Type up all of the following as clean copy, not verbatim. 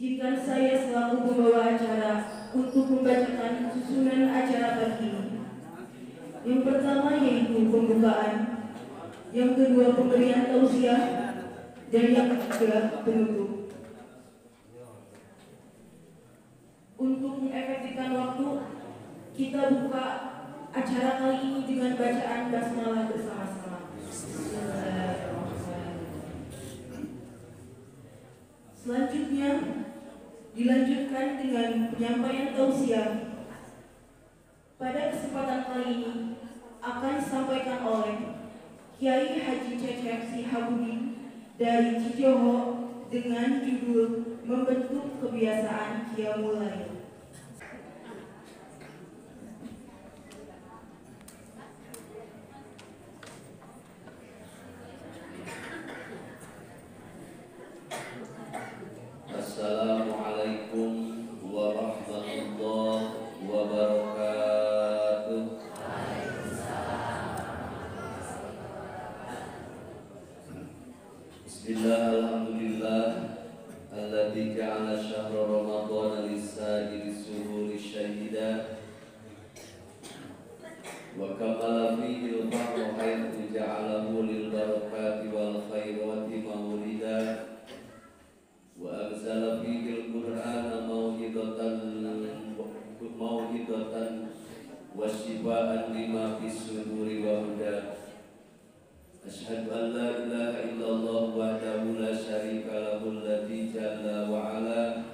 Izinkan saya selaku pembawa acara untuk membacakan susunan acara pagi ini. Yang pertama yaitu pembukaan, yang kedua pemberian tausiah, dan yang ketiga penutup. Untuk mengefektifkan waktu, kita buka acara kali ini dengan bacaan basmalah bersama-sama. Selanjutnya dilanjutkan dengan penyampaian tausiah. Pada kesempatan kali ini akan disampaikan oleh Kiai Haji Cecep Sihabudin dari Cijoho dengan judul Membentuk Kebiasaan Qiyamul Lail. Assalamualaikum warahmatullahi wabarakatuh. Bismillah, alhamdulillah, alladzi ja'ala syahra ramadhana lis-sa'ili suhuri syahida wa kamala fihi al-fahru haitsu ja'alahu lil barakati wal khairati mawlida wa anzala fihi al-Qur'ana mau'izatan wa shifaan lima fis suduri wa huda. Asyhadu an la ilaha illallah wahdahu la syarika lahu alladzi jalla wa ala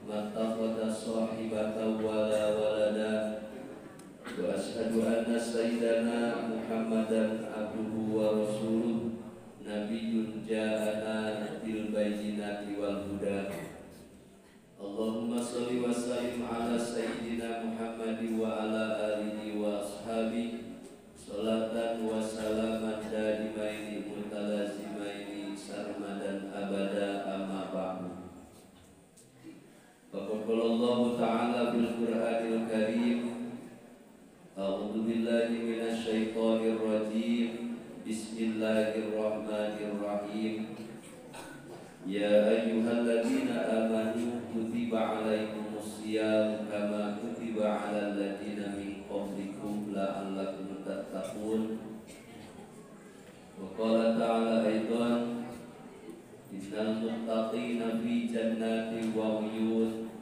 ma takhadha sahibatan wa la walada. Wa asyhadu anna sayyidana Muhammadan abduhu wa rasuluh nabiyyun ja'ana bil bayyinati wal huda. Allahumma shalli wa sallim ala sayyidina Muhammadin wa ala alihi wa ashabihi salatan wa salaman daimaini mutalazimaini sarmadan abada amma ba'du. Faqad qala Allahu ta'ala fil Qur'anil Karim, a'udzu billahi minasy syaithanir rajim. Bismillahirrahmanirrahim. Ya ayyuhalladzina amanu kutiba alaikumus siyam kama kutiba alal ladzina min qablikum la'allakum tattaqun. Wa qala ta'ala aidan, innal muttaqina fi jannatin wa uyun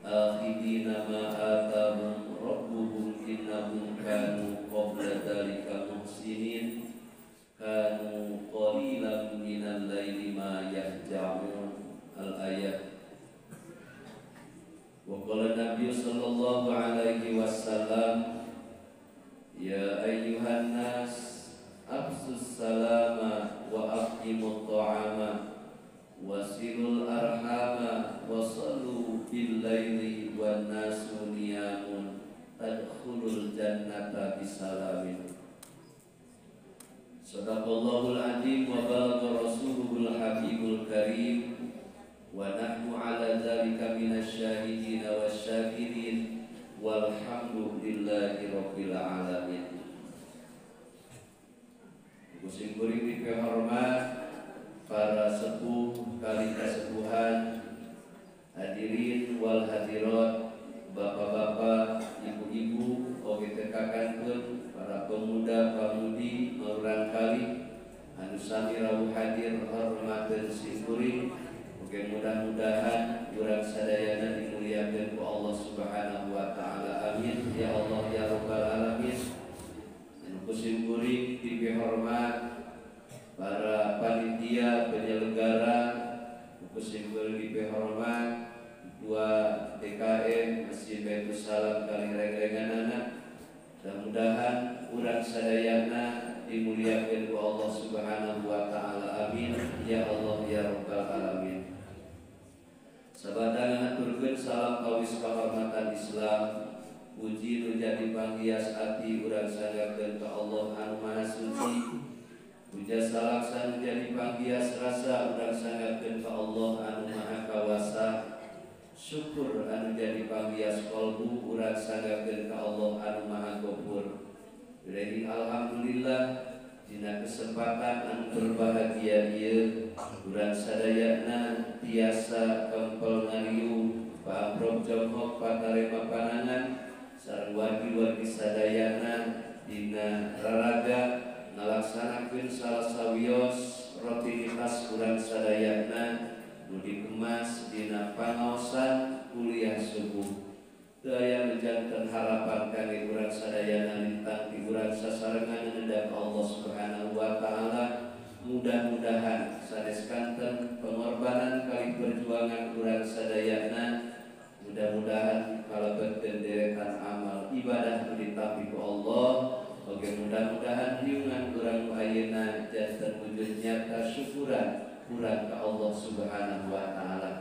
akhidina ma atahum rabbuhum innahum kanu qabla dzalika muhsinin kanu qalilan minal laili ma yahja'un. Al-ayat. Wa qala Nabi sallallahu alaihi wasallam, ya ayyuhan nas absus salama wa aqimut ta'ama wasilul arhama wa sallu bil laili wan nasu niyamun tadkhulul jannata bisalamin. Sadaqallahul azim wa balagha rasuluhul habibul karim wa nahnu ala dzalika minasy syahidin wasyakirin walhamdulillahi rabbil alamin. Kusim kuring dipihormat para sepuh kali kasepuhan, hadirin wal hadirat, bapak-bapak, ibu-ibu, oge tekakankeun para pemuda-pemudi murangkali anu sami rawuh hadir hormateun simkuring. Oge mudah-mudahan urang sadayana dimuliakeun ku Allah Subhanahu wa taala. Amin ya Allah ya rabbal alamin. Anu ku simkuring dipihormat para panitia penyelenggara, ku simkuring dipihormat Ketua DKM Masjid Baitus Salam kali reng-renganana. Mudah-mudahan urang sadayana dimuliakeun ku Allah Subhanahu wa taala. Amin ya Allah ya rabbal alamin. Sabada ngaturkeun salam kawis kahormatan Islam, puji nu jadi panghias ati urang sanggakeun ka Allah anu Maha Suci. Puja salaksa nu jadi panghias rasa urang sanggakeun ka Allah anu Maha Kawasa. Syukur anu jadi panghias kolbu urang sanggakeun ka Allah anu Maha Ghafur. Birehi alhamdulillah Dina kesempatan anu berbahagia ieu urang sadayana tiasa kempel ngariung paamprok jonghok patarema panangan sareng wargi-wargi sadayana dina raraga ngalaksanakeun salah sawios rutinitas urang sadayana nu dikemas dina pangaosan kuliah subuh. Teu aya nu janten harapan kangge urang sadayana lintang di urang sasarengan ngendap Allah Subhanahu wa taala. Mudah-mudahan sanes kanten pengorbanan kali perjuangan urang sadayana, mudah-mudahan kalebetkeun deretan amal ibadah nu ditampi ku Allah. Oge mudah-mudahan riungan urang nu ayeuna janten wujud nyata syukuran urang ka Allah Subhanahu wa taala.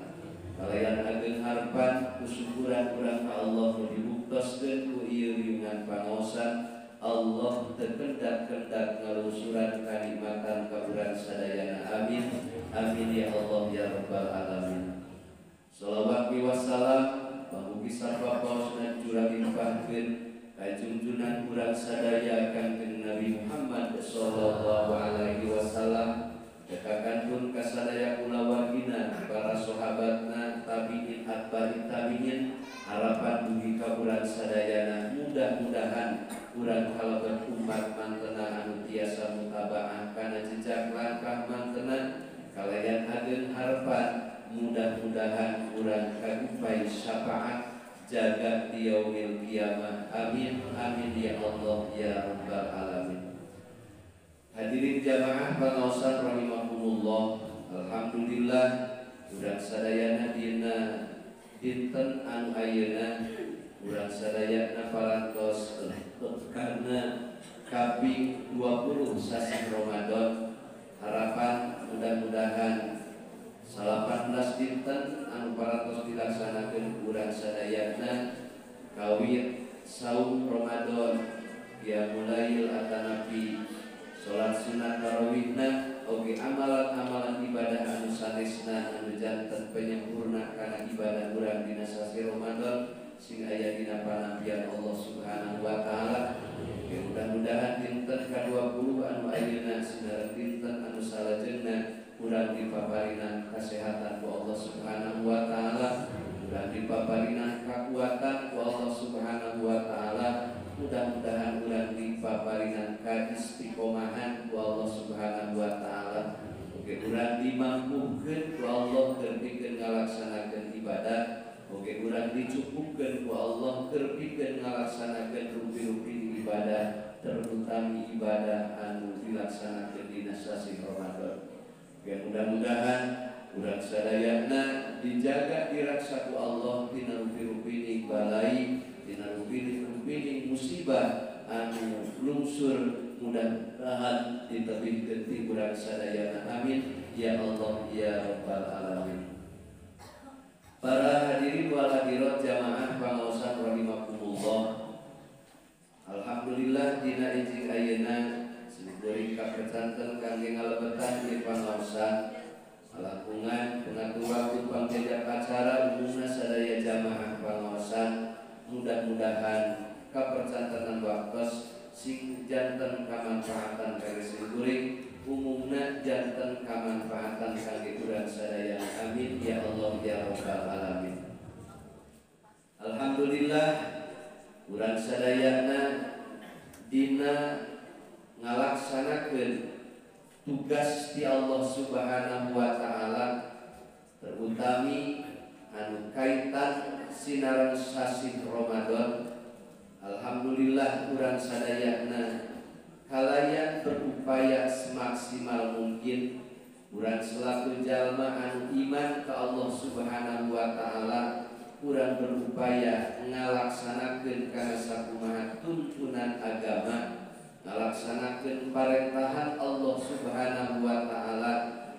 Kalayan ageng harapan kusyukuran urang ka Allah nu dibuktoskeun ku ieu riungan pangaosan. Allah teu kendak-kendak ngalusuran kanikmatan ka urang sadayana. Amin amin ya Allah ya rabbal alamin. Shalawat wassalam pamugi sarta paosna curang limpahkeun ka junjunan urang sadaya Kangjeng Nabi Muhammad sallallahu alaihi wasallam, kekakantun kasadaya kulawargina, para sahabatna, tabi'in atba'i tabi'in, harapan dugi ka urang sadayana mudah-mudahan urang kalebet umat mantena anu tiasa mutabaah kana jejak langkah mantena kalayan ageng harapan mudah-mudahan urang kagupai syafaat jaga di yaumil kiamah. Amin amin ya Allah ya rabbal alamin. Hadirin jamaah pangaosan rahimakumullah. Alhamdulillah urang sadayana dina dinten anu ayeuna urang sadayana parantos karena kaping 20 sasih Ramadan. Harapan mudah-mudahan 18 dinten anu parantos dilaksanakeun urang sadayana kawit saum Ramadan qiyamul lail atanapi salat sunat tarawihna oge amalan-amalan ibadah anu sanesna anu janten penyempurna kana ibadah urang dina sasih Ramadan sing aya dina panampian Allah Subhanahu wa taala. Ya, mudah-mudahan dinten ka-20 anu ayeuna sinareng dinten anu salajengna urang dipaparinan kasehatan ku Allah Subhanahu wa taala, urang dipaparinan kakuatan ku Allah Subhanahu wa taala, mudah-mudahan urang dipaparinan kaistiqomahan ku Allah Subhanahu wa taala. Oge urang dimampukeun ku Allah keur pikeun ngalaksanakeun ibadah, oge urang dicukupkeun ku Allah keur pikeun ngalaksanakeun rupi-rupi ibadah, terutama ibadah anu dilaksanakeun dina sasih Ramadan. Ya, mudah-mudahan urang sadayana dijaga diraksa ku Allah tina rupi-rupi balai, tina rupi-rupi musibah anu lungsur, mudah-mudahan ditebihkeun ti urang sadayana. Amin ya Allah ya rabbal alamin. Para hadirin wal hadirat jamaah pangaosan rahimakumullah. Alhamdulillah dina enjing ayeuna simkuring kapercanten kangge ngalebetan ieu pangaosan langkungan pengatur waktu pangjajak acara umumna sadaya jamaah pangaosan, mudah-mudahan kapercantenan waktos sing janten kamanfaatan kangge simkuring umumna janten kamanfaatan kangge urang sadaya. Amin ya Allah ya rabbal alamin. Alhamdulillah urang sadayana dina ngalaksanakeun tugas di Allah Subhanahu wa taala, terutami anu kaitan sinaran sasih Ramadan. Alhamdulillah urang sadayana kalayan berupaya semaksimal mungkin. Urang selaku jalma anu iman ke Allah Subhanahu wa taala, urang berupaya ngalaksanakeun kana sakumaha tuntunan agama, ngalaksanakeun parentahan Allah Subhanahu wa taala,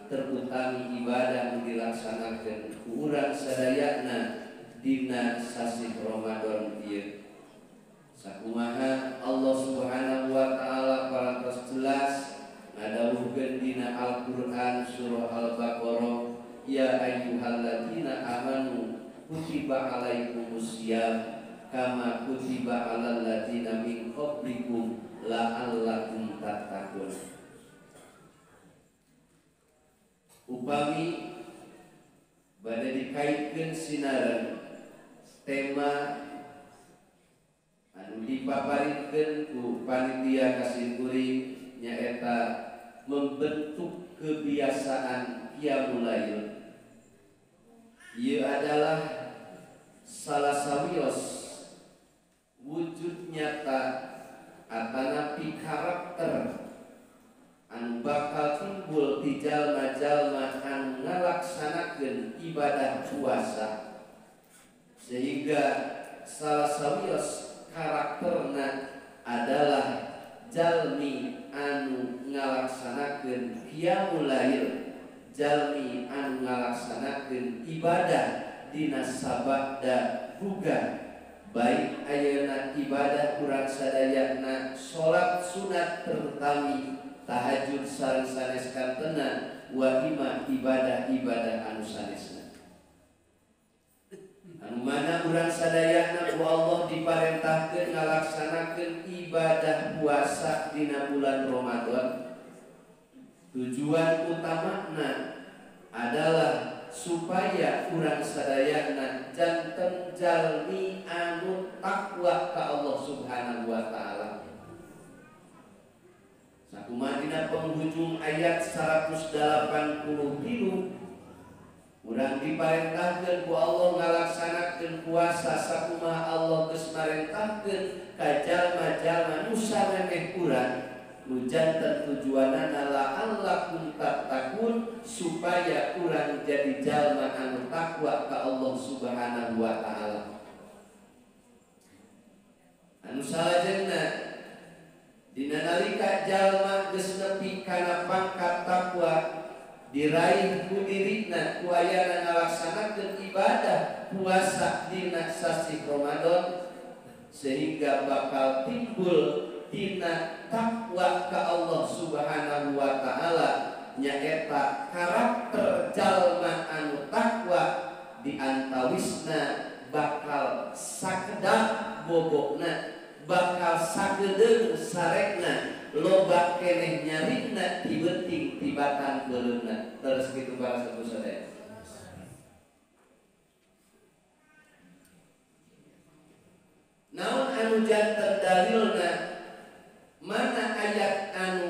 terutami ibadah nu dilaksanakeun ku urang sadayana dina sasih Ramadan ieu. Sakumaha Allah Subhanahu wa taala parantos jelas ngadawuhkeun dina Al-Qur'an surah Al-Baqarah, ya ayyuhalladzina amanu kutiba alaikumusiyam kama kutiba alal ladzina min qablikum la'allakum tattaqun. Upami bade dikaitkeun sinaran tema anu dipaparikeun ku panitia kasimkuring nyaeta membentuk kebiasaan qiyamul lail. Ieu adalah salah sawios wujud nyata atanapi karakter anu bakal timbul ti jalma-jalma anu ngalaksanakeun ibadah puasa, sehingga salah sawios karakterna adalah jalmi anu ngalaksanakeun qiyamul lail, jalmi anu ngalaksanakeun ibadah dina sabada buga. Baik ayeuna ibadah urang sadayana salat sunat terutami tahajud sareng sanes kantena wa ima ibadah-ibadah anu sanesna. Anu mana urang sadayana ku Allah diparentahkeun ngalaksanakeun ibadah puasa dina bulan Ramadan. Tujuan utamana adalah supaya urang sadayana janten jalmi anu takwa ka Allah Subhanahu wa taala. Sakumaha dina penghujung ayat 183 urang diparentahkeun ku Allah ngalaksanakeun puasa sakumaha Allah geus marentahkeun ka jalma-jalma nu samemeh urang, nu janten tujuanana la'allakum tattaqun, supaya urang jadi jalma anu takwa ka Allah Subhanahu wa taala. Anu salajengna dina nalika jalma geus nepi kana pangkat takwa diraih ku dirina ku ayana ngalaksanakeun ibadah puasa dina sasih Ramadan, sehingga bakal timbul tina takwa ka Allah Subhanahu wa taala, nyaeta karakter jalma anu takwa diantawisna bakal sakedap bobokna, bakal sakedeung sarekna, loba keneh nyarina ti beuting tibatan beuleumna. Terus kitu para sepuh sadaya. Naon anu janten dalilna, mana ayat anu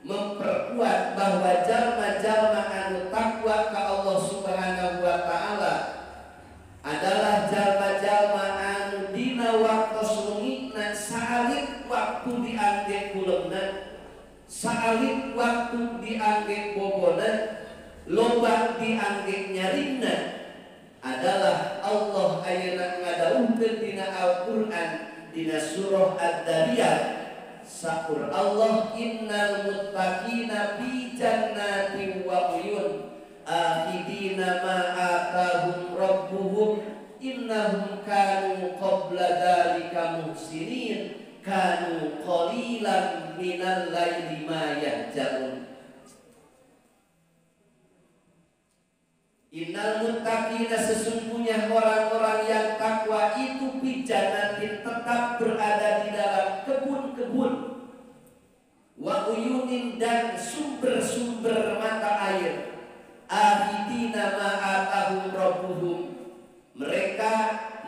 memperkuat bahwa jalma-jalma anu takwa ka Allah Subhanahu wa taala adalah jalma-jalma anu dina waktos lengitna saalit waktu diangge kulemna, saalit waktu diangge bobona, loba diangge nyaringna, adalah Allah ayeuna ngadawuhkeun dina Al-Qur'an dina surah Ad-Dariyat. Saur Allah, innal muttaqina fi jannatin wa uyun akhidina ma atahum rabbuhum innahum kanu qabla dzalika muhsinin kanu qalilan minal laili ma yahjaun. Innal muttaqina, sesungguhnya orang-orang yang takwa itu fi jannatin, tetap berada di dalam kebun-kebun, wa uyunin, dan sumber-sumber mata air, akhidina ma atahum rabbuhum, mereka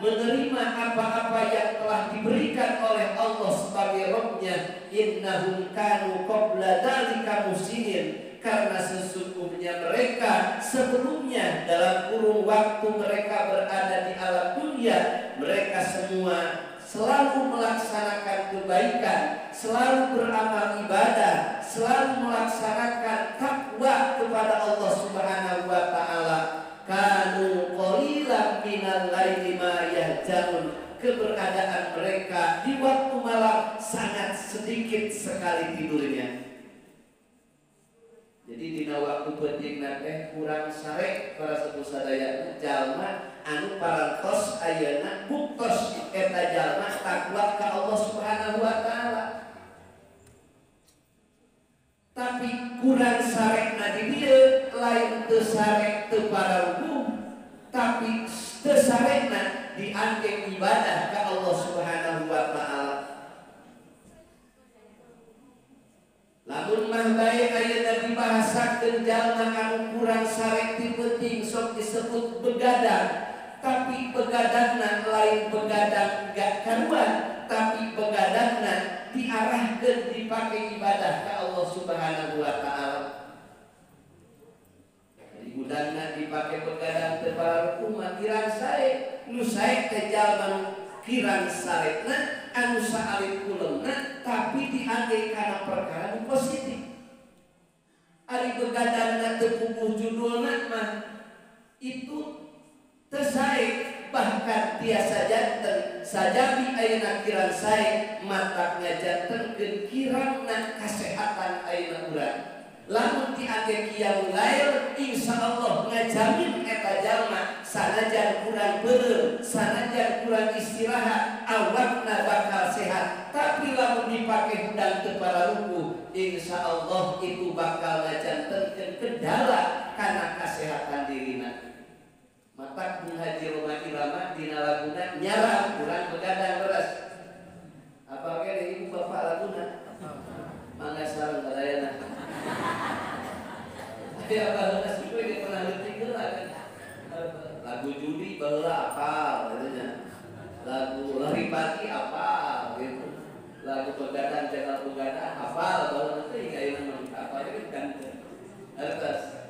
menerima apa-apa yang telah diberikan oleh Allah sebagai Rabbnya, innahum kanu qabla dzalika muhsinin, karena sesungguhnya mereka sebelumnya dalam kurun waktu mereka berada di alam dunia, mereka semua selalu melaksanakan kebaikan, selalu beramal ibadah, selalu melaksanakan takwa kepada Allah Subhanahu wa taala. Kanu qalilan minal laili ma yahjaun, keberadaan mereka di waktu malam sangat sedikit sekali tidurnya. Jadi dina waktu penting teh kurang sare para sepuh sadayana jalma anu parantos ayeuna buktos eta jalma takwa ka Allah Subhanahu wa taala. Tapi kurang sarekna di dieu lain teu sarek teu pararuguh, tapi teu sarekna diangge ibadah ka Allah Subhanahu wa taala. Lamun Lamun mah bae ayeuna dibahasakeun jalma anu kurang sare ti peuting sok disebut begadang. Tapi begadangna lain begadang gak karuan, tapi begadangna diarahkeun dipake ibadah ka Allah Subhanahu wa taala. Jadi udangna dipake begadang teu pararuku mah kirang sae, nu sae teh jalma nu kirang saretna anu saalit kulemna tapi diangge kana perkara nu positif. Ari begadangna teu puguh judulna mah itu teu sae, bahkan tiasa janten sajabi ayeuna kirang sae matak ngajantenkeun kirangna kasehatan ayeuna urang. Lamun diangge qiyamul lail insyaallah ngajamin eta jalma sanajan kurang beureum, sanajan kurang istirahat, awakna bakal sehat. Tapi lamun dipake hudang teu pararuku, insyaallah itu bakal ngajantenkeun kendala kana kasehatan dirina. Matak Bung Haji Roma Irama dina laguna nyaram kurang begadang beres. Apa kene ibu bapak laguna? Mangga sareng sadayana. Ya baheula sih ge pernah leutik heula kan. Lagu judi baheula apal gitu nya. Lagu lari pagi apal gitu. Lagu begadang jangan begadang apal baheula teh ayeuna mah apal ge kan. Atas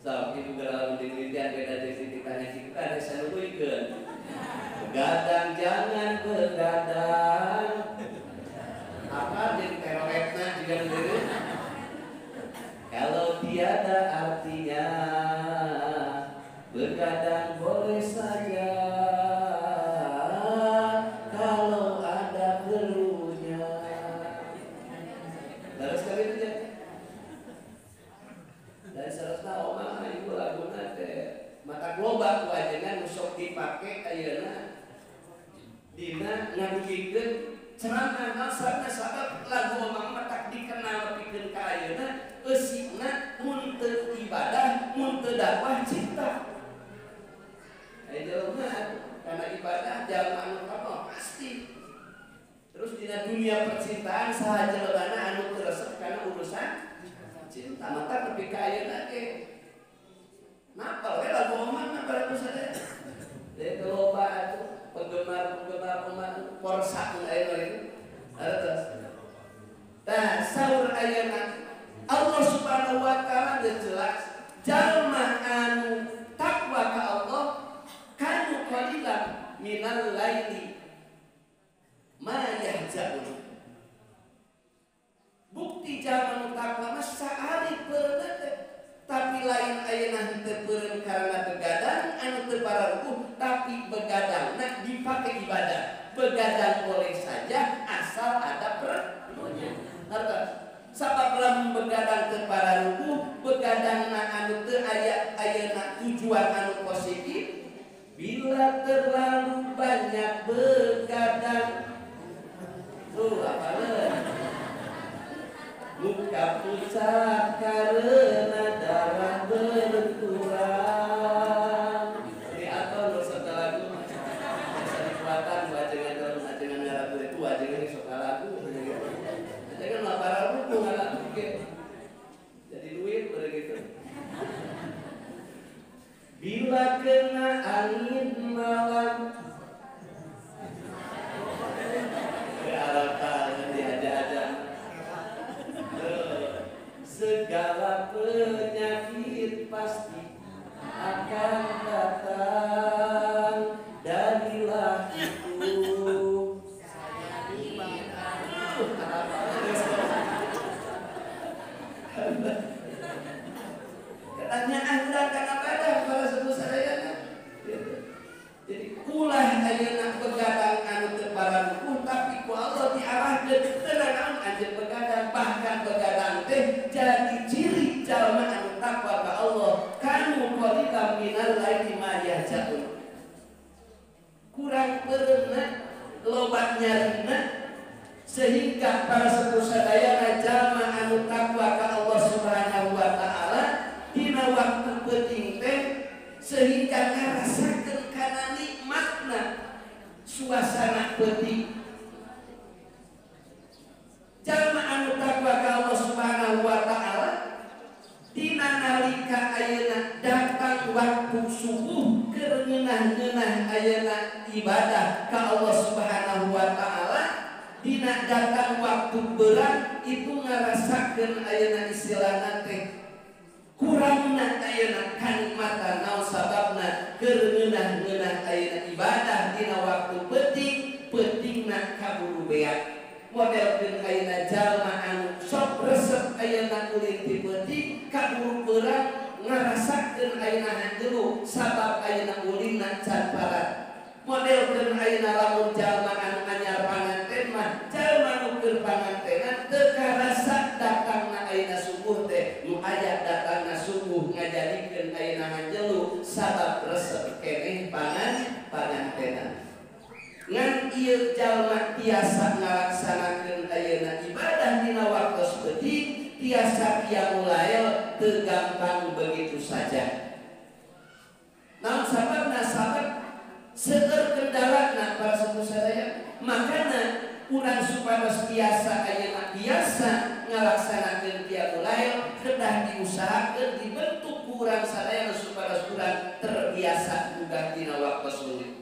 sok ibu gara lagu ditelitian beda jeung si ditanya si kita ada sanuduikeun. Begadang jangan begadang. Apa jeung teroretna juga begitu. Kalau tiada artinya begadang boleh saja, kalau ada perlunya. Terus sekali itu ya. Dari sarasna omah ibu laguna teh mata global wajengan nu sok dipake ayeuna dina ngadugikeun ceramah asalna sabab lagu omah mah tak dikenal pikeun ka ayeuna eusina mun teu ibadah mun teu dakwah cinta. Aya jelema kana ibadah jalma anu takwa pasti. Terus dina dunia percintaan saha jelemana anu teu resep kana urusan cinta mata nepi ka ayeuna ge. Napal we lagu omah mah baratus sadaya. Jadi loba atuh penggemar-penggemar omah korsa mun ayeuna itu. Atas. Tah saur ayeuna Allah Subhanahu wa taala geus jelas jalma anu takwa ka Allah kanu qalilan minal laili ma yahjaun. Bukti jalma nu takwa mah saali peureun teh, tapi lain ayeuna henteu peureun karena begadang anu teu pararukuh, tapi begadangna dipake ibadah. Begadang boleh saja asal ada perlunya. Ngertos? Sabab lamun begadang teu pararukuh, begadangna anu teu aya ayeuna tujuan anu positif, bila terlalu banyak begadang tuh apaleun muka pucat karena darah berkurang. Di atau nu sok lagu biasa dikuatan wajengan wajengan ngalagu itu wajengan sok lagu. Jangan laparan ruku ngalagu ge. Jadi duit begitu. Bila kena angin malam ke Arafah diaja-aja segala penyakit pasti akan datang darilah itu. Katanya urang kana badan para sepuh sadayana. Jadi ulah ayeuna begadang anu teu pararukuh tapi ku Allah diarahkeun teu nanaon anjeun begadang, bahkan begadang teh jadi ciri jalma anu takwa ka Allah. Kanu qalilan minal laili ma yahjaun. Kurang peureunna loba nyarina sehingga para sepuh sadayana jalma anu takwa ka Allah Subhanahu wa taala dina waktu peuting teh sehingga ngarasakeun kana nikmatna suasana peuting. Jalma anu takwa ka Allah Subhanahu wa datang waktu subuh keur ngeunah-ngeunah ayeuna ibadah ka Allah Subhanahu wa taala dina datang waktu beurang itu ngarasakeun ayeuna istilahna teh kurangna ayeuna kanikmatan naon sababna keur ngeunah-ngeunah ayeuna ibadah dina waktu peuting peutingna kaburu beak modelkeun ayeuna jalma anu sok resep ayeuna ulin ti peuting kaburu beurang ngarasakeun ayeuna hanjelu sabab ayeuna ulinna can parat modelkeun ayeuna lamun jalma anu anyar panganten mah jalma nu keur pangantenan teu karasa datangna ayeuna subuh teh nu aya datangna subuh ngajadikeun ayeuna hanjelu sabab resep keneh pangantenan ngan ieu jalma tiasa ngalaksanakeun ayeuna ibadah dina waktos peuting tiasa qiyamul lail teu gampang begitu saja. Naon sababna sabab seueur kendalana para sepuh sadaya makana urang supados tiasa ayeuna biasa ngalaksanakeun qiyamul lail kedah diusahakeun dibentuk ku urang sadaya supados urang terbiasa gugah dina waktos leuwih.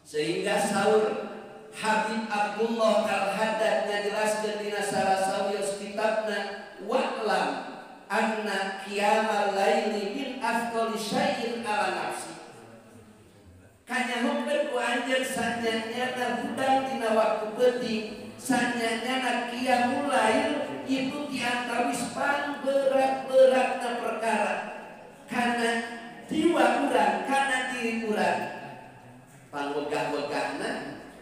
Sehingga saur Habib Abdullah Al-Haddad ngajelaskeun dina salah sawios kitabna wa'lam anna qiyamal laili min afdhali syai'in ala nafsi. Kanyahokeun ku anjeun sanyanyana hudang dina waktu peuting sanyanyana qiyamul lail itu di antawis pangberat-beratna perkara kana jiwa urang kana diri urang pangwegah-wegahna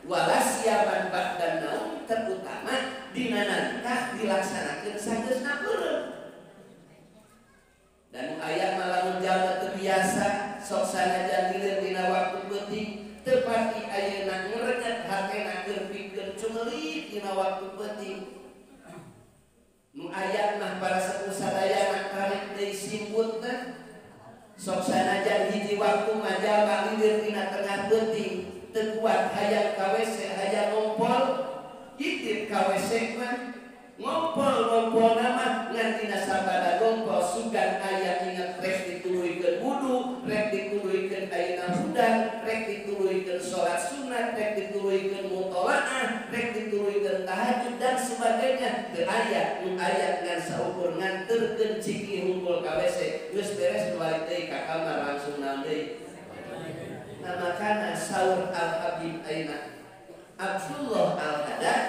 walas siaman ba'dan naum terutama dina nalika dilaksanakeun sageusna beureum. Dan aya mah lamun jalma teu biasa sok sanajan lieur dina waktu peuting teu pati ayeuna ngrenyet hatena keur pikeun cumelik dina waktu peuting. Nu aya mah para sepuh sadayana tarik deui simbutna sok sanajan hiji waktu mah jalma lieur dina tengah peuting teu kuat hayang ka WC hayang ngompol itip ka WC mah ngompol-ngompol nama ngan dina sabada ngompol sugan aya inget rek dituluykeun wudu rek dituluykeun ayeuna hudang rek dituluykeun salat sunat rek dituluykeun mutolaah rek dituluykeun tahajud dan sebagainya teu aya nu aya ngan saukur nganterkeun ciki hungkul ka WC geus beres balik deui ka kamar langsung naon deui. Nah makana saur Al-Habib ayeuna Abdullah Al-Haddad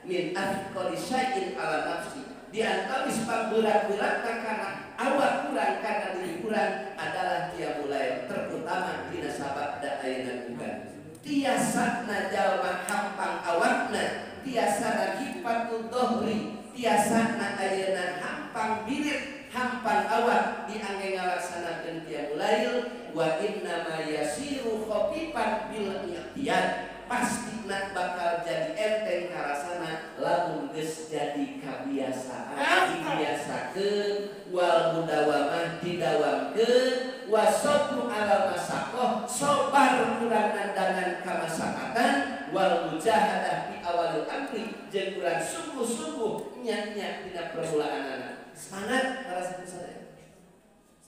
min afqali syai'in ala nafsi di antawis pangberat-beratna kana awak urang kana diri urang adalah qiyamul lail terutama dina sabab da ayeuna bukan tiasana jalma hampang awakna tiasana hifatul dohri tiasana ayeuna hampang birit hampang awak diangge ngalaksanakeun qiyamul lail wa inna ma yasiru khafifan bil i'tiyad pasti nak bakal jadi enteng karasana lamun geus jadi kabiasaan dibiasakeun wal mudawamah didawamkeun wasabru ala masaqah sabar urang nandangan kamasakatan wal mujahadah fi awalil amri jeung urang sungguh-sungguh nya-nya dina permulaanana semangat para sepuh sadaya.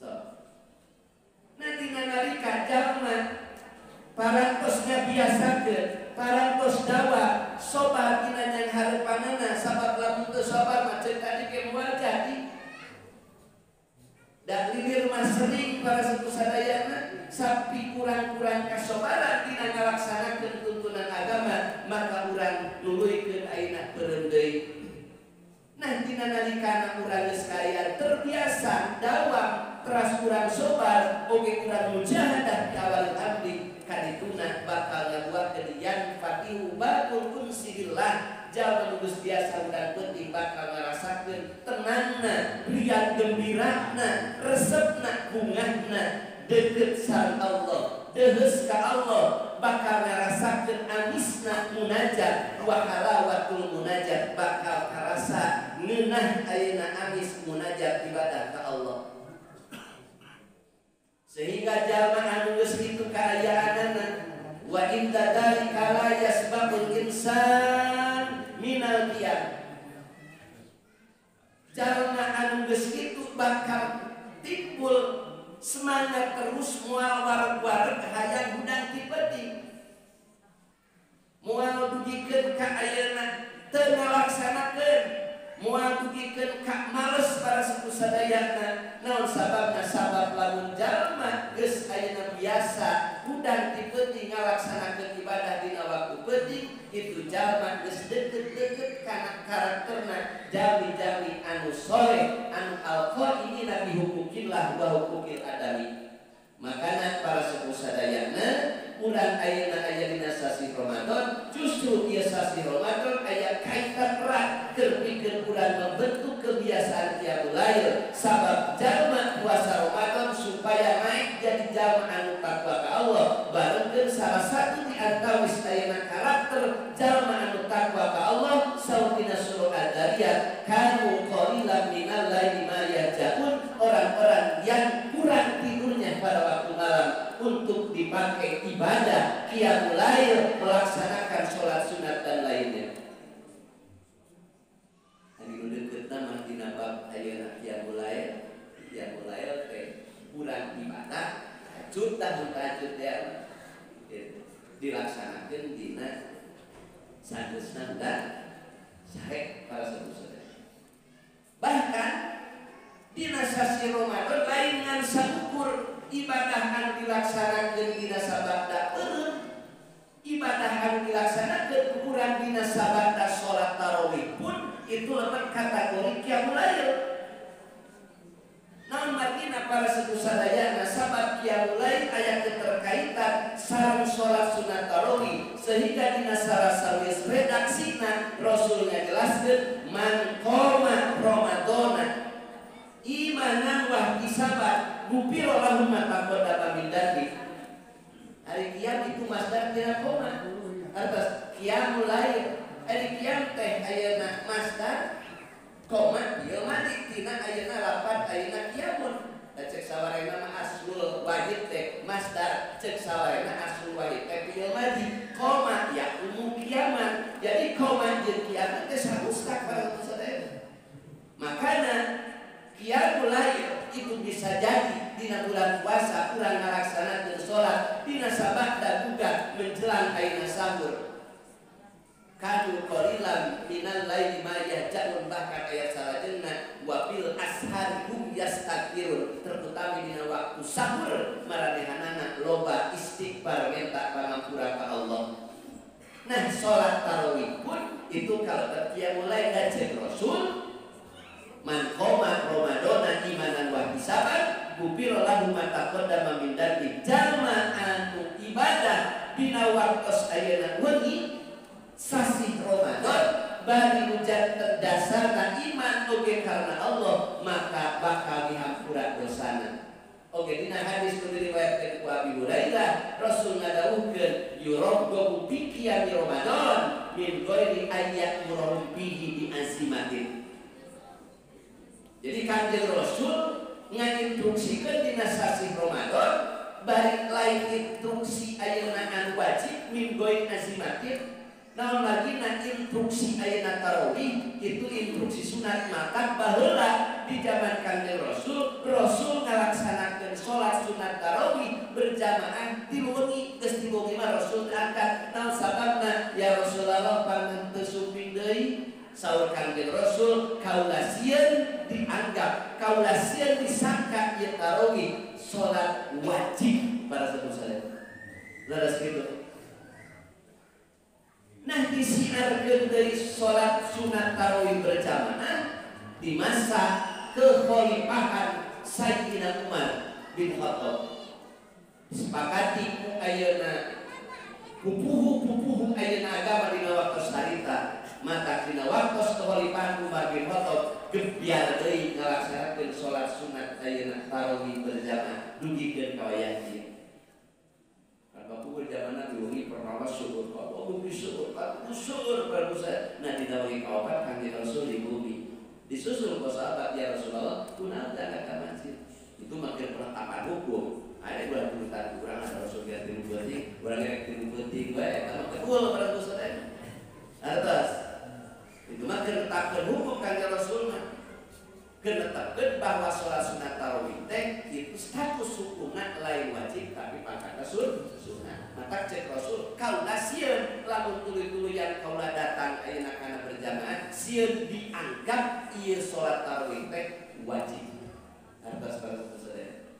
So nanti nalika jalma parantos ngabiasakeun parantos dawa sobar dina nyang hareupanana sabab lamun teu sabar mah ceuk tadi ge moal jadi da lilir mah sering para sepuh sadayana sapi kurang-kurang kasobaran dina ngalaksanakeun tuntunan agama maka urang nuluykeun ayeuna beureum deui. Nah dina nalikana urang geus kaayaan terbiasa dawam teras urang sobar oge urang mujahadah di awal amri kadituna bakal ngabuatkeun yan fatihu babul unsi billah jalma nu geus biasa urang peuting bakal ngarasakeun tenangna riang gembirana resepna bungahna deukeut sareng Allah deheus ka Allah bakal ngarasakeun amisna munajat wa halawatul munajat bakal karasa ngeunah ayeuna amis munajat ibadah ka Allah. Sehingga jalma anu geus kitu kaayaanana wa inda dzalika la yasbaqul insan minal qiyam. Jalma anu geus kitu bakal timbul Semangat terus moal wareg-wareg hayang hudang ti peuting. Moal dugikeun ka ayeuna teu ngalaksanakeun, moal dugikeun ka males para sepuh sadayana. Naon sababna? Sabab lamun jalma geus ayeuna biasa hudang ti peuting ngalaksanakeun ibadah dina waktu peuting, itu jalma geus deukeut-deukeut kana karakterna jami-jami anu soleh, anu alqaimina bi huquqillah wa huquqil adami. Makana para sepuh sadayana urang ayeuna aya dina sasih Ramadan, justru ieu sasih Ramadan aya kaitan erat keur pikeun urang membentuk kebiasaan qiyamul lail. Sabab jalma puasa Ramadan supaya naik jadi jalma anu takwa ka Allah, barengkeun salah satu di antawis ayeuna karakter jalma anu takwa ka Allah saurina surah Ad-Dariyat, kanu qalilan minal laili ma yahjaun, orang-orang yang kurang tidurnya pada waktu malam untuk dipakai ibadah qiyamul lail, melaksanakan sholat sunat dan lainnya. Hari nu deukeutna mah dina bab ayeuna qiyamul lail, qiyamul lail teh kurang ibadah tahajud tahajud ya dilaksanakeun dina sageusna dan sare para saudara. Bahkan dina sasih Ramadan lain ngan saukur ibadah anu dilaksanakeun dina sabada eureun, ibadah anu dilaksanakeun ukuran dina sabada salat tarawih pun itu lebet kategori qiyamul lail. Naon margina para sepuh sadayana, sabab qiyamul lail aya keterkaitan sareng salat sunat tarawih, sehingga dina salah sawis redaksina Rasul ngajelaskeun man qoma ramadhana imanan wa ihtisaban gufira lahu ma taqaddama min dzanbi. Ari qiyam itu masdar tina qoma, atas qiyamul lail. Ari qiyam teh ayeuna masdar koma ieu mah tina ayeuna lapan ayeuna qiyamun. Da cek sawarena mah aslul wahid teh masdar, cek sawarena aslul wahid teh fi'il madhi, koma yaqumu qiyaman. Jadi koma jeung qiyaman teh sarustak para sadaya. Makana qiyamul lail itu bisa jadi dina bulan puasa urang ngalaksanakeun salat dina sabada buka menjelang ayeuna sahur. Kanu qalilan minal laili ma yahjaun, bahkan ayat salajengna wa bil ashari hum yastaghfirun, terutama dina waktu sahur maranehanana loba istighfar minta pangampura ka Allah. Nah, salat tarawih pun itu kalau qiyamul lail da cek Rasul man qoma ramadhana imanan wa ihtisaban gufira lahu ma taqaddama min dzanbi. Jalma anu ibadah dina waktos ayeuna wengi sasih Ramadan bari hujan terdasarna iman oge karena Allah, maka bakal dihampura dosana. Oge dina hadis nu diriwayatkeun ku Abi Hurairah, Rasul ngadawuhkeun yuraghabu fi qiyami Ramadan min ghairi ayyamurahum fihi bi azimatin. Jadi Kanjeng Rasul ngainstruksikeun dina sasih Ramadan bari lain instruksi ayeuna anu wajib min ghairi azimatin. Naon lagi na instruksi ayeuna tarawih itu instruksi sunat. Maka baheula di zaman Kanjeng Rasul, Rasul ngalaksanakeun salat sunat tarawih berjamaah di wengi. Geus di wengi mah Rasul diangkat. Naon sababna? Ya Rasulullah pangan teu sumping deui. Saur Kanjeng Rasul kaula sieun dianggap, kaula sieun disangka ieu tarawih salat wajib para sepuh sadaya. Leres kitu. Nah, disiarkeun dari salat sunat tarawih berjamaah di masa kekhalifahan Sayyidina Umar bin Khattab. Disepakati ku ayeuna pupuhu-pupuhu ayeuna agama dina waktos harita, mata dina waktos kekhalifahan Umar bin Khattab gebyar deui ngalaksanakeun salat sunat ayeuna tarawih berjamaah dugikeun ka wayah ieu. Bapak zaman diwengi pertama syukur, oh bumi syukur, syukur prabu saya. Nah dinawangi kaopat Kanjeng Rasul di bumi. Disusul ke sahabat, ya Rasulullah, kunaon teh ka masjid. Itu makin penetapan hukum. Ada bulan puluhan kurang ada Rasul ge tilu peuting, urang ge tilu peuting bae eta mah kedua prabu saya. Atas. Itu mah ketetapan hukum Kanjeng Rasul mah. Ketepkeun bahwa sholat sunat tarawih teh itu status hukumna lain wajib tapi pangkatna sunat. Maka cek Rasul kaula sieun lamun tuluy-tuluyan kaula datang ayeuna kana berjamaah sieun dianggap ieu sholat tarawih teh wajib. Hartos sadaya.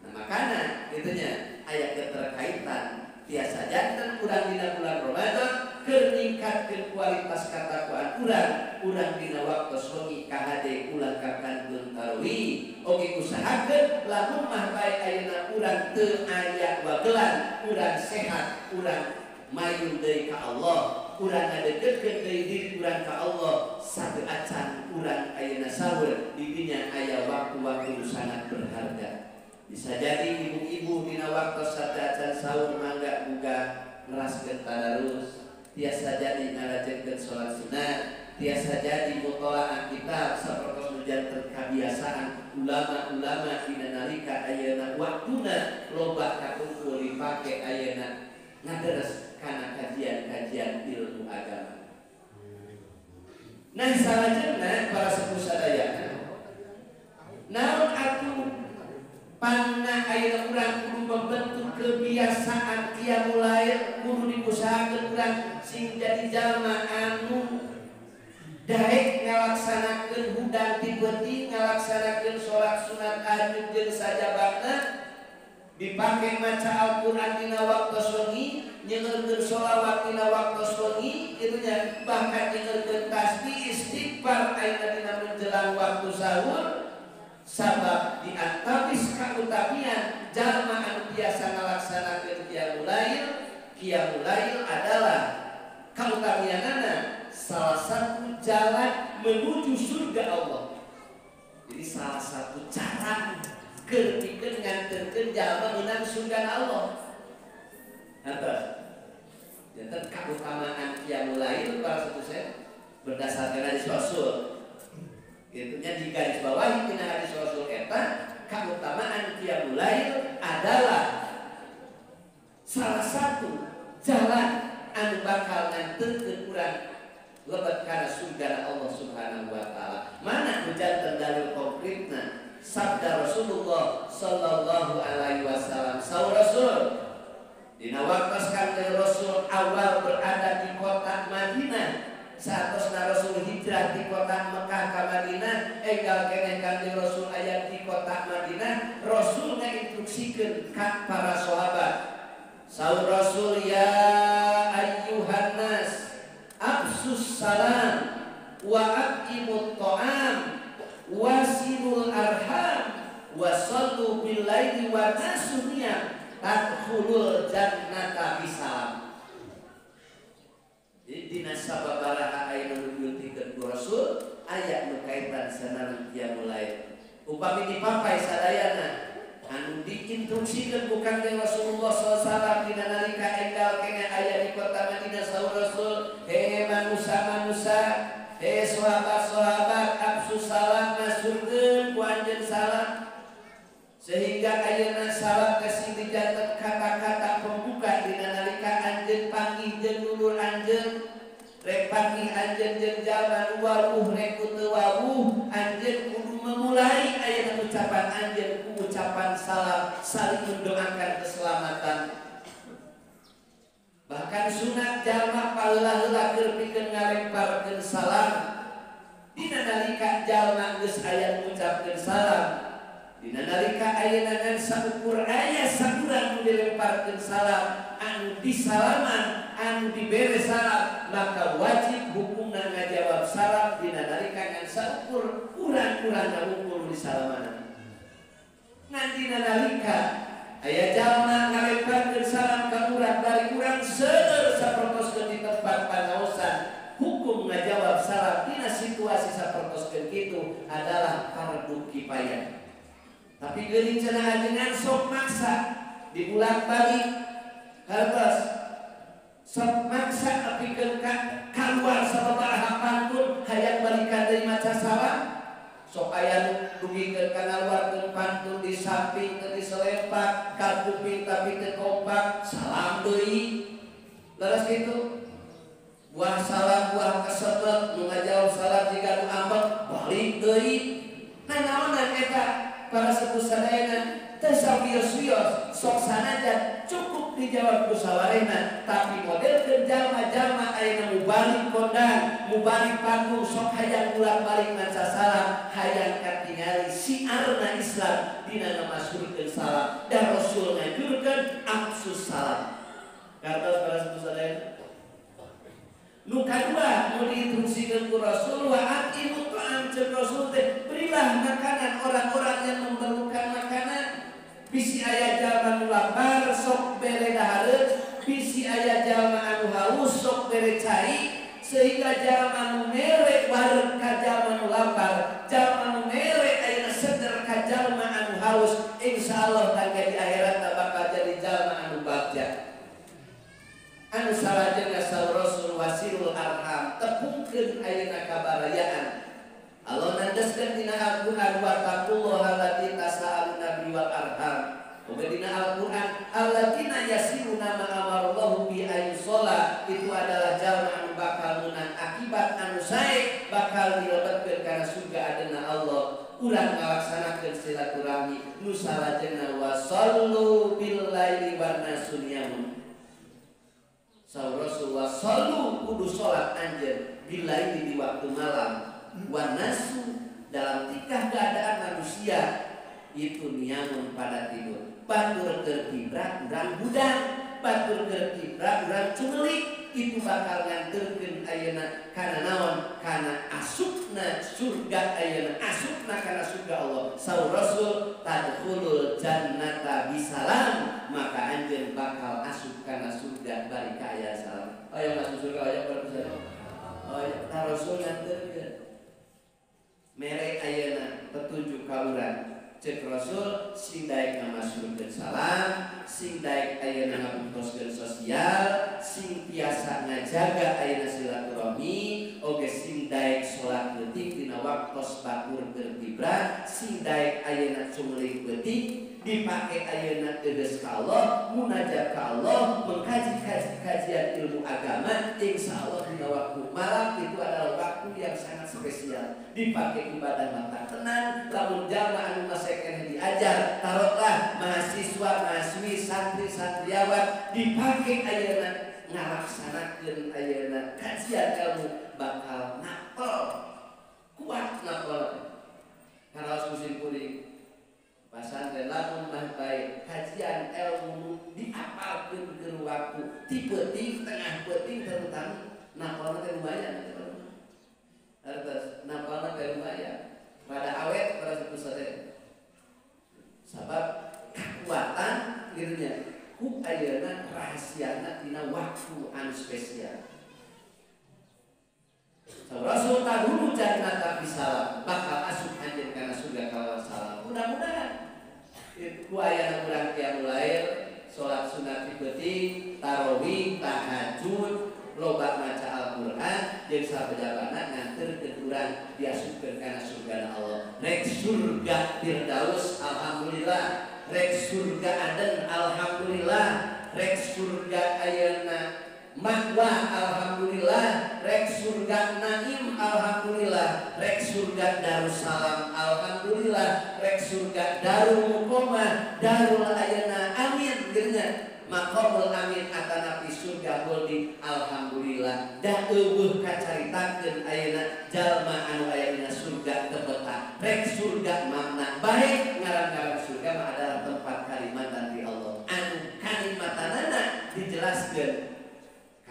Nah makana itunya aya keterkaitan tiasa janten urang dina bulan Ramadan keur ningkatkeun kualitas katakwaan urang, urang dina waktu wengi kahade ulah kakantun tarawih. Oge usahakeun lamun mah bae ayeuna urang teu aya wagelan, urang sehat, urang mayun deui ka Allah, urang ngadeukeutkeun deui diri urang ka Allah sateu acan urang ayeuna sahur di dinya aya waktu-waktu sangat berharga. Bisa jadi ibu-ibu dina waktu sateu acan sahur mangga buka ngeraskeun tadarus, tiasa jadi ngalajenkeun salat sunat, tiasa jadi mutolaah kitab sapertos nu janten kabiasaan ulama-ulama dina nalika ayeuna waktuna loba kakumpul dipake ayeuna ngaderes kana kajian-kajian ilmu agama. Nah salajengna para sepuh sadayana naon atuh panna ayeuna urang kudu membentuk kebiasaan qiyamul lail, kudu diusahakeun urang sing jadi jalma anu daek ngalaksanakeun hudang ti peuting, ngalaksanakeun salat sunat tahajud jeung sajabana, dipake maca Al-Qur'an dina waktu wengi, nyeurkeun sholawat dina waktu wengi, kitu nya, bahkan nyeurkeun tasbih istighfar ayeuna dina menjelang waktu sahur. Sabab di antawis kautamian jalma anu biasa ngalaksanakeun qiyamul lail, qiyamul lail adalah kautamianana salah satu jalan menuju surga Allah. Jadi salah satu cara keur pikeun nganterkeun jalma meunang surga Allah. Atas. Janten kautamaan qiyamul lail para satu berdasarkan hadis Rasul. Itunya di garis bawahi tina hadis Rasul eta kautamaan qiyamul lail adalah salah satu jalan anu bakal nganterkeun urang lebet kana surga Allah Subhanahu wa taala. Mana hujan dalil konkretna sabda Rasulullah sallallahu alaihi wasallam. Saur Rasul dina waktos kanjeng Rasul awal berada di kota Madinah. Saatosna Rasul hijrah di kota Mekah ka Madinah, enggal keneh kanjeng Rasul aya di kota Madinah, Rasul ngainstruksikeun ka para sahabat. Saur Rasul, ya ayyuhan nas, absus salam wa at'imut ta'am wasilul arham wa sallu bil laili wa nasu niyam tadkhulul jannata bisalam. Jadi dina sababaraha aya nu diultikeun ku Rasul aya nu kaitan sareng qiyamul lail. Upami dipapai sadayana anu diinstruksikeun ku Kanjeng Rasulullah sallallahu alaihi wasallam dina nalika enggal keneh aya di kota Madinah, saur Rasul, he manusa-manusa, he sahabat-sahabat, absus salam masurkeun ku anjeun salam. Sehingga ayeuna salam teh sing dijanten kata-kata pembuka dina nalika anjeun panggih jeung dulur anjeun, rek panggih anjeun jeung jalma nu wawuh rek teu wawuh, anjeun kudu memulai ayeuna ucapan anjeun ku ucapan salam, saling mendoakan keselamatan. Bahkan sunat jalma paheula-heula keur pikeun ngalemparkeun salam. Dina nalika jalma geus aya ngucapkeun salam, dina nalika ayeuna ngan saukur aya saurang nu dilemparkeun salam, anu disalaman, anu dibere salam, maka wajib hukumna ngajawab salam dina nalika ngan saukur urang-urang ngumpul di salamanan. Ngan dina nalika aya jalma ngalemparkeun salam ka urang dari urang seueur sapertoskeun di tempat pangaosan, hukum ngajawab salam dina situasi sapertoskeun kitu adalah fardu kifayah. Tapi geuning cenah ajengan sok maksa diulak-balik hartos sok maksa nepikeun ka kaluar sababaraha pantun hayang balikan deui maca salam, sok aya nu dugikeun ka ngaluarkeun pantun di samping teu diselempak ka kuping tapi teu kompak salam deui. Leres kitu buah salam buah kesebet nu ngajawab salam jiga nu ambek balik deui. para sepuh sadayana teu sawios-wios sok sanajan cukup dijawab ku sawarehna tapi modelkeun jalma-jalma ayeuna mubalik kondang mubalik panggung sok hayang ulang-balik maca salam hayang katingali siarna Islam dina ngamasyhurkeun salam dan Rasul ngajurkeun afsus salam. Kartos para sepuh sadayana nu kadua nu diinstruksikeun ku Rasul wa atimu ta'am ceuk Rasul teh berilah makanan orang-orang yang memerlukan makanan. Bisi aya jalma nu lapar sok bere dahareun, bisi aya jalma anu haus sok bere cai, sehingga jalma nu mere wareg ka jalma nu lapar, jalma nu mere ayeuna seger ka jalma anu haus, insyaallah tangga di akhirat bakal jadi jalma anu bagja. Anu salajengna saur Rasul wasilul arham tepungkeun ayeuna kabarayaan. Allah nandeskeun dina Al-Qur'an wa taqullaha allati tasaaluna bihi wal arham. Oge dina Al-Qur'an alladzina yasiluna ma amarallahu bi ayyusala itu adalah jalma anu bakal meunang akibat anu sae bakal dilebetkeun kana surga adena Allah. Urang ngalaksanakeun silaturahmi nu salajengna wa sallu bil laili wan nasu niyamun. Saur Rasul wa sallu kudu salat anjeun bil laili di waktu malam wanasu dalam tingkah keadaan manusia itu niamun pada tidur. Batur keur kibra urang hudang, batur keur kibra urang cumelik, itu bakal nganterkeun ayeuna kana naon? Kana asupna surga ayeuna, asupna kana surga Allah. Saur Rasul tadkhulul jannata bisalam, maka anjeun bakal asup kana surga bari kaayaan salam. Aya masuk surga aya para. Oh ya, Rasul nganterkeun mere ayeuna petunjuk ka urang. Cek Rasul sing daek ngamasyhurkeun salam, sing daek ayeuna ngabuktoskeun sosial, sing tiasa ngajaga ayeuna silaturahmi, oge sing daek salat leutik dina waktos batur keur kibra, sing daek ayeuna cumulik leutik dipake ayeuna tegas ka Allah, munajat ka Allah, mengkaji kajian ilmu agama, insya Allah dina waktu malam itu adalah waktu yang sangat spesial. Dipakai ibadah mata tenang, lamun jalma anu masih keneh diajar, taruhlah mahasiswa, mahasiswi, santri, santriawan, dipakai ayeuna ngalaksanakeun ayeuna kajian ilmu bakal napel, kuat napel. Karaos musim kuring. Pasantren lamun mah baik kajian ilmu diapalkeun keur waktu ti peuting tengah peuting terutama napalna teh lumayan hartos napalna teh lumayan rada awet para sepuh sadaya sabab kekuatan kitu nya ku ayeuna rahasiana dina waktu anu spesial. Rasul tadulu jannata bisalam bakal asup anjeun kana surga kalawan salam. Mudah-mudahan ku ayana urang qiyamul lail, salat sunat ti peuting, tarawih, tahajud, loba maca Al-Qur'an jeung sabejabana nganterkeun urang diasupkeun kana surga Allah. Rek surga Firdaus alhamdulillah, rek surga Aden alhamdulillah, rek surga ayeuna Makwa alhamdulillah, rek surga Naim alhamdulillah, rek surga Darussalam alhamdulillah, rek surga Darul Muqamah, Darul Ayana amin geunya. Maqamul amin atanapi surga khuldi alhamdulillah. Da eueuh kacaritakeun ayeuna jalma anu aya dina surga teu betah. Rek surga makna baik ngaran-ngaran surga mah adalah tempat kalimatan di Allah. Anu kalimatanana dijelaskeun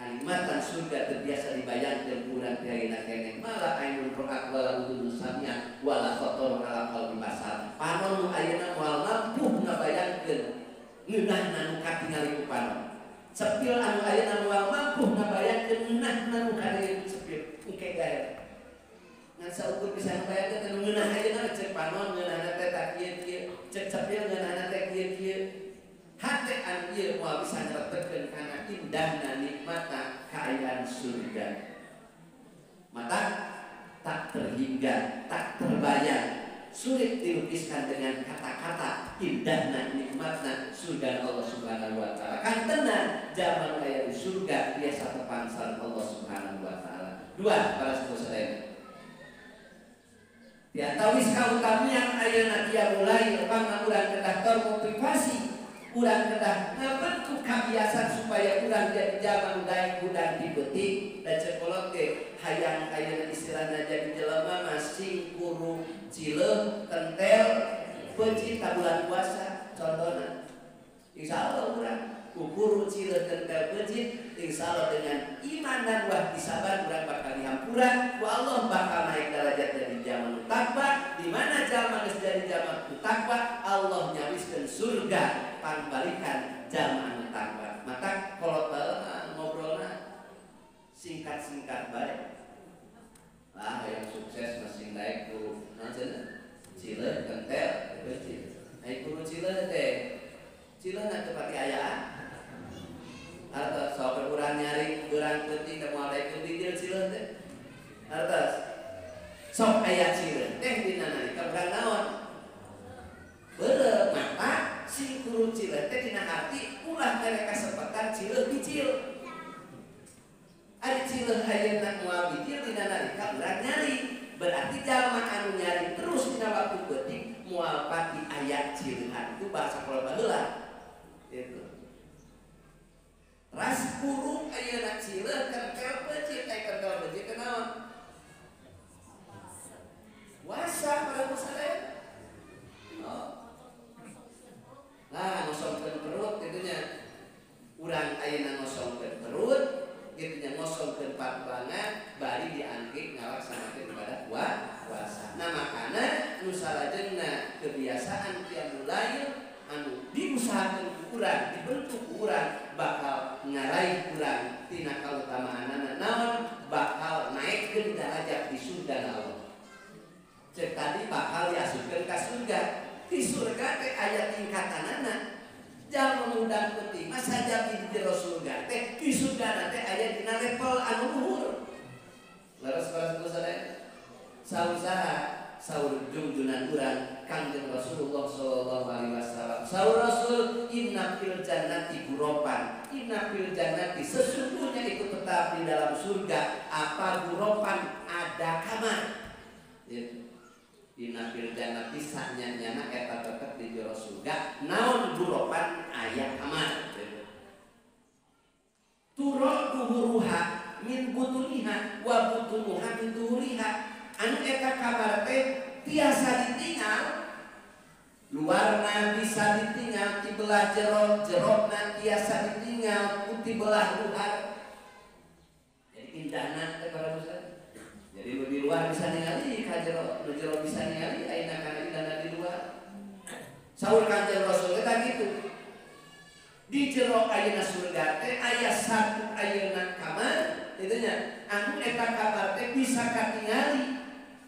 kalimatan surga terbiasa dibayangkan kurang tiaina keneh mala ainun ro'at wala udhun sami'at wala khatarun ala qalbi basar. Panon nu ayeuna moal mampu ngabayangkeun ngeunahna nu katingali ku panon. Cepil anu ayeuna moal mampu ngabayangkeun ngeunahna nu katingali ku cepil. Engke gae. Ngan saukur bisa ngabayangkeun anu ngeunah ayeuna cek panon ngeunahna teh tak kieu-kieu, cek cepil ngeunahna teh kieu-kieu. Hate anu ieu moal bisa nyeretekeun kana indahna nikmatna kaayaan surga. Mata tak terhingga, tak terbayang, sulit dilukiskan dengan kata-kata indahna nikmatna surga Allah Subhanahu wa taala. Kan tenang zaman aya di surga biasa tepang sareng Allah Subhanahu wa taala. Dua para saudara. Di antawis kautamian ayeuna qiyamul lail pangna urang kedah termotivasi, urang kedah ngabentuk kabiasaan supaya urang jadi jalma daek hudang ti beuting da cekolot ge hayang ayeuna istilahna jadi jelema masing kuru cileuh kentel peucit bulan puasa contohna. Insyaallah urang kukuru cileuh kentel peucit insyaallah dengan iman dan wah disabar urang bakal dihampura ku Allah bakal naik derajat jadi jalma takwa. Di mana jalma geus jadi jalma takwa Allah nyawiskeun surga pangbalikan jalma anu takwa. Maka kolot baheula ngobrolna singkat-singkat bae lah yang sukses masing naik ku naon cenah cileuh kentel peucit. Naik kuru cileuh teh cileuh na teu pati ayaan artos sok urang nyari urang peuting teh moal daekeun bijil cileuh teh artos sok aya cileuh teh dina nalika urang naon beureum mata sing kuru cileuh teh dina harti ulah mere kasempatan cileuh bijil. Ari cileuh ayeuna moal bijil dina nalika urang nyari berarti jalma anu nyari terus dina waktu peuting moal pati aya cileuhan. Itu bahasa kolot baheula gitu. Ras kurung ayeuna cileuh kentel peucit aya kentel peucit kunaon? Puasa pada puasa. Oh. Nah, ngosongkeun perut kitu nya. Urang ayeuna ngosongkeun perut, kitu nya ngosongkeun parbangan bari diangge ngalaksanakeun ibadah puasa. Nah, makana nu salajengna kebiasaan qiyamul lail anu diusahakeun ku urang, dibentuk ku urang bakal ngaraih urang tina kautamaanana naon bakal naikkeun derajat di surga Allah. Cek tadi bakal diasupkeun ka surga. Di surga teh aya tingkatanana. Jalma mudang peuting mah saja di jero surga teh di surga teh aya dina level anu luhur. Leres-leres sadaya. Sausaha saur jungjunan urang Kangjeng Rasulullah sallallahu alaihi wasallam. Saur Rasul inna fil jannati ghurafan. Inna fil jannati sesungguhnya itu tetap di dalam surga apa ghurafan ada kamar. Gitu. Inna fil jannati sanyanyana eta tetep di jero surga naon ghurafan aya kamar. Gitu. Turo duhuruha min butuniha wa butunuha min duhuriha. Anu eta kamar teh tiasa ditinggal luarna bisa ditinggal ti belah jero, jerona tiasa ditinggal ku ti belah luar. Jadi indahna teh para ustaz. Jadi nu di luar bisa ningali ka jero, nu jero bisa ningali ayeuna kana indahna di luar. Saur Kanjeng Rasul eta kitu. Di jero ayeuna surga teh aya satu ayeuna kamar kitu nya. Anu eta kamar teh bisa katingali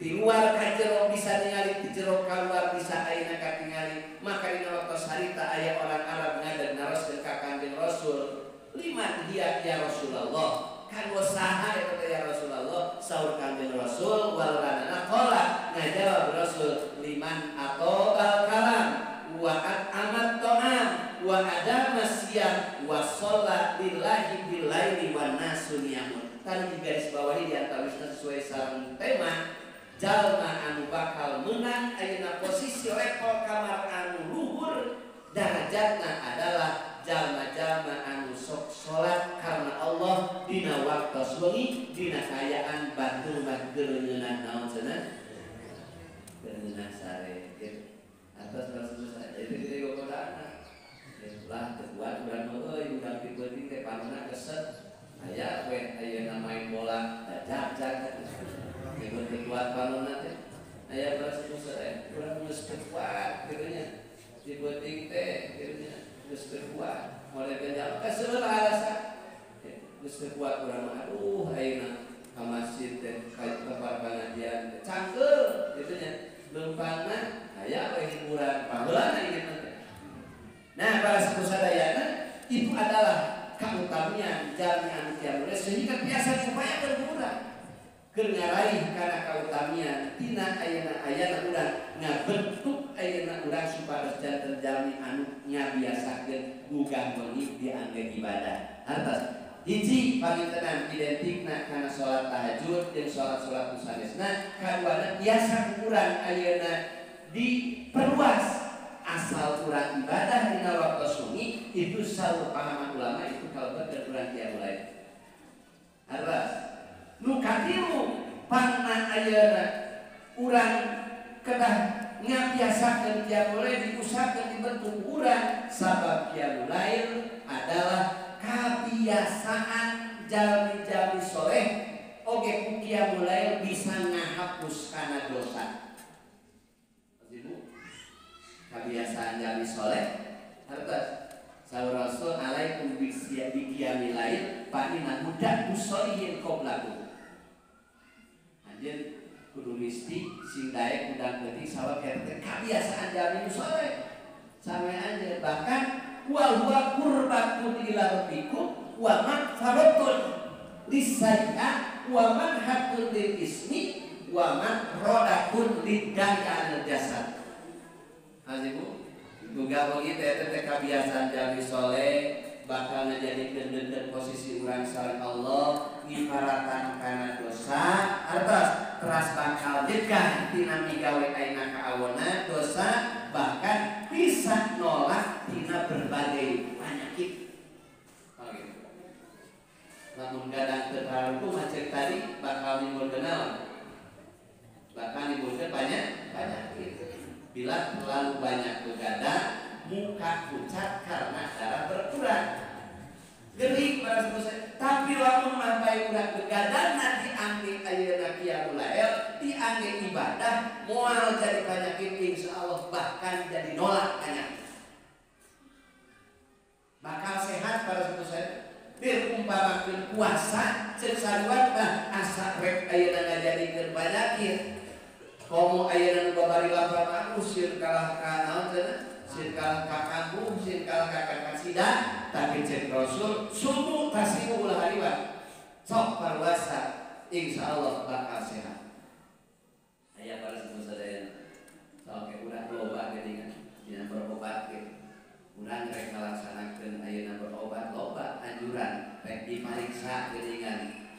di luar ka jero bisa ningali, di jero kaluar bisa ayeuna katingali. Maka dina waktu harita aya orang Arab ngadeg naroskeun ka Kanjeng Rasul, liman hiya ya Rasulullah? Kan saha eta teh ya Rasulullah? Saur Kanjeng Rasul walranana qala ngajawab Rasul liman atau al kalam wa amat ta'am wa adama siyam wa sholat lillahi billaili wan nasu niyamun. Tadi di garis bawahi di antawisna sesuai sareng tema jalma anu bakal menang ayeuna posisi level kamar anu luhur darajatna adalah jalma-jalma anu sok salat karena Allah dina waktu wengi dina kaayaan batur mah geureuneunan naon cenah geureuneunan sare gitu. Atas selesai itu kita gogodana lah teu kuat urang euy urang ti peuting teh panonna keset aya we ayeuna main bola jag-jag gitu teu kuat panonna teh aya balas selesai urang geus teu kuat kitu nya di peuting teh kitu nya geus teu kuat mulai benjang keseueur alasan geus teu kuat urang mah aduh ayeuna ka masjid teh ka tempat pengajian teh cangkeul kitu nya leumpangna aya we hiburan paheulana ieu teh. Nah, para sepuh sadayana itu adalah kautamian jalmi anu qiyamul lail sehingga biasa diupayakeun ku urang keur ngaraih kana kautamian tina ayeuna-ayeuna urang ngabentuk ayeuna urang supados janten jalmi anu ngabiasakeun gugah wengi diangge ibadah. Hartos Hiji pangintenan identikna kana salat tahajud jeung salat-salat sanesna, kaduana biasa urang ayeuna diperluas asal urang ibadah dina waktu sunyi itu saur pahaman ulama itu kalebet keur urang qiyamul lail. Harus nu katilu pangna ayeuna urang kedah ngabiasakeun qiyamul lail diusahakeun dibentuk urang sabab qiyamul lail adalah kebiasaan jalmi-jalmi soleh oge ku qiyamul lail bisa ngahapus kana dosa. Ibu, kebiasaan jalmi soleh hartos saur Rasul alaikum bi qiyamil lail fa inna huda usolihin qablakum. Anjeun kudu misti sing daek udang peuting sabab eta kebiasaan jalmi soleh. Sampe anjeun bahkan wa huwa qurbatun ila rabbikum wa magfiratun lisayyi'at wa manhatun lil ismi wa manradakun lidda'i anil jasad. Hazibu duga begitu eta teh kabiasaan jalmi soleh bakal ngajadikeun deukeut posisi urang sareng Allah ngiparatan kana dosa artos teras bakal jegah tina migawe ayeuna kaawona dosa bahkan bisa nolak tina berbagai penyakit. Oh gitu. Lamun gadang teu kararku macet tadi bakal nimbulkeun naon? Bakal nimbulkeun banyak penyakit. Bila terlalu banyak begadang, muka pucat karena darah berkurang. Gering para sepuh. Tapi lamun mah bae urang begadang nanti angge ayeuna qiyamul lail, diangge ibadah moal jadi penyakit insyaallah bahkan jadi nolak penyakit. Bakal sehat para sepuh saya. Diumpamakeun puasa ceuk saruan mah asa rek ayeuna ngajadikeun penyakit. Komo ayeuna nu babari lapar mah sieun kalah ka naon cenah? Sieun kalah ka kambuh, sieun kalah ka kasida, tapi ceuk Rasul sumu tasimu ulah hariwat. Sok parwasa insyaallah bakal sehat. Aya para sepuh sadaya. Sok ke urang loba geuningan dina berobat ge. Urang rek ngalaksanakeun ayeuna berobat loba anjuran rek dipariksa geuningan.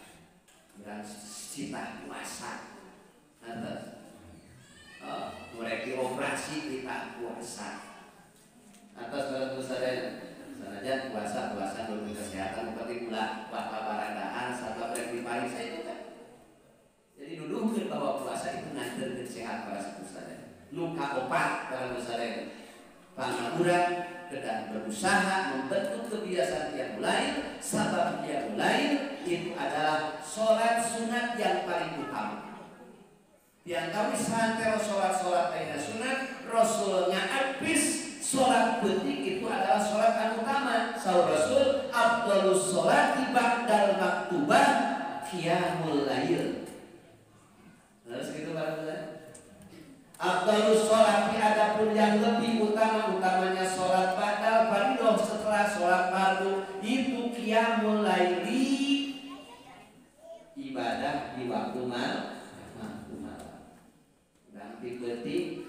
Urang cita puasa. Atas mereka dioperasi kita puasa. Atas para sadaya sanajan puasa demi kesehatan penting ulah bakal barang sabab rek dipariksa itu kan. Jadi nuduhkeun bahwa puasa itu nganterkeun sehat para sadaya. Nu kaopat para sadaya. Pangurang kedah berusaha membentuk kebiasaan qiyamul lail sabab qiyamul lail itu adalah sholat sunat yang paling utama. Yang kami santero sholat-sholat aina sunat, Rasul ngaapis sholat penting itu adalah sholat anu utama. Saur Rasul afdhalus sholati ba'dal maktubah qiyamul lail. Terus gitu Pak. Afdhalus sholati adapun yang lebih utama utamanya sholat ba'dal fardhu setelah sholat fardu itu qiyamul laili, ibadah di waktu malam. Nanti penting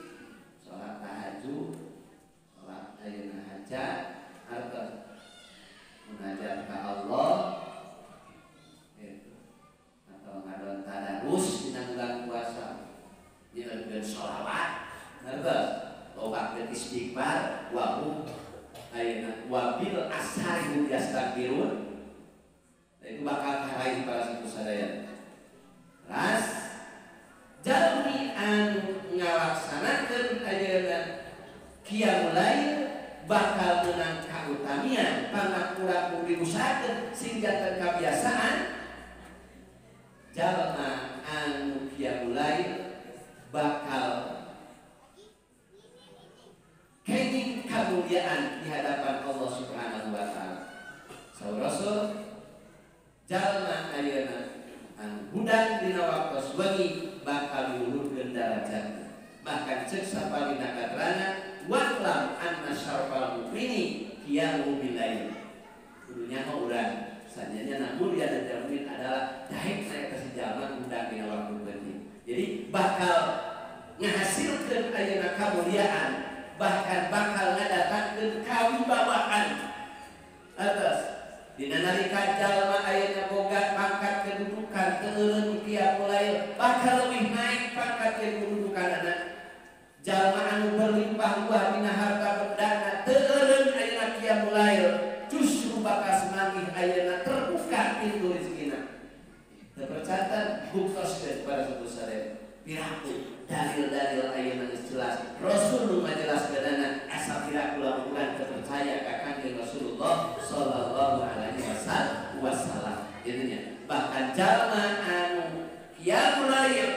sholat tahajud, sholat ayeuna hajat atau munajat ka Allah gitu. Atau ngadon tadarus dina bulan puasa nyieunkeun sholawat ngertos lobakeun istighfar wa hum ayeuna wabil ashari hum yastaghfirun. Itu bakal karaih para sepuh sadaya. Ras jalmi anu ngalaksanakeun ayeuna qiyamul lail bakal menang kautamian pangapura ku diusahakeun sing janten kabiasaan. Jalma anu qiyamul lail bakal kenging kamuliaan di hadapan Allah Subhanahu wa taala. Saur Rasul jalma ayeuna anu hudang dina waktos wengi bakal diluhurkeun darajatna. Bahkan ceuk sapalina katerana wa'lam anna syarfal mu'mini qiyamu billail. Kudu nyaho urang sanyanya na mulia dan jamin adalah daek na eta si jalma hudang dina waktu penting. Jadi bakal ngahasilkeun ayeuna kamuliaan, bahkan bakal ngadatangkeun kawibawaan atas Dina nalika jalma ayeuna boga pangkat kedudukan teu eureun qiyamul lail bakal leuwih naik pangkat kedudukanana. Jalma anu berlimpah ruah dina harta bendana teu eureun ayeuna qiyamul lail justru bakal semanggih ayeuna terbuka pintu rezekina. Teu percaya buktoskeun para sepuh sadaya. Piraku dalil-dalil ayeuna geus jelas. Rasul nu ngajelaskeunana asa piraku lamun urang teu percaya ka Kangjeng Rasulullah sallallahu alaihi wasallam. Kitu nya. Bahkan jalma anu qiyamul lail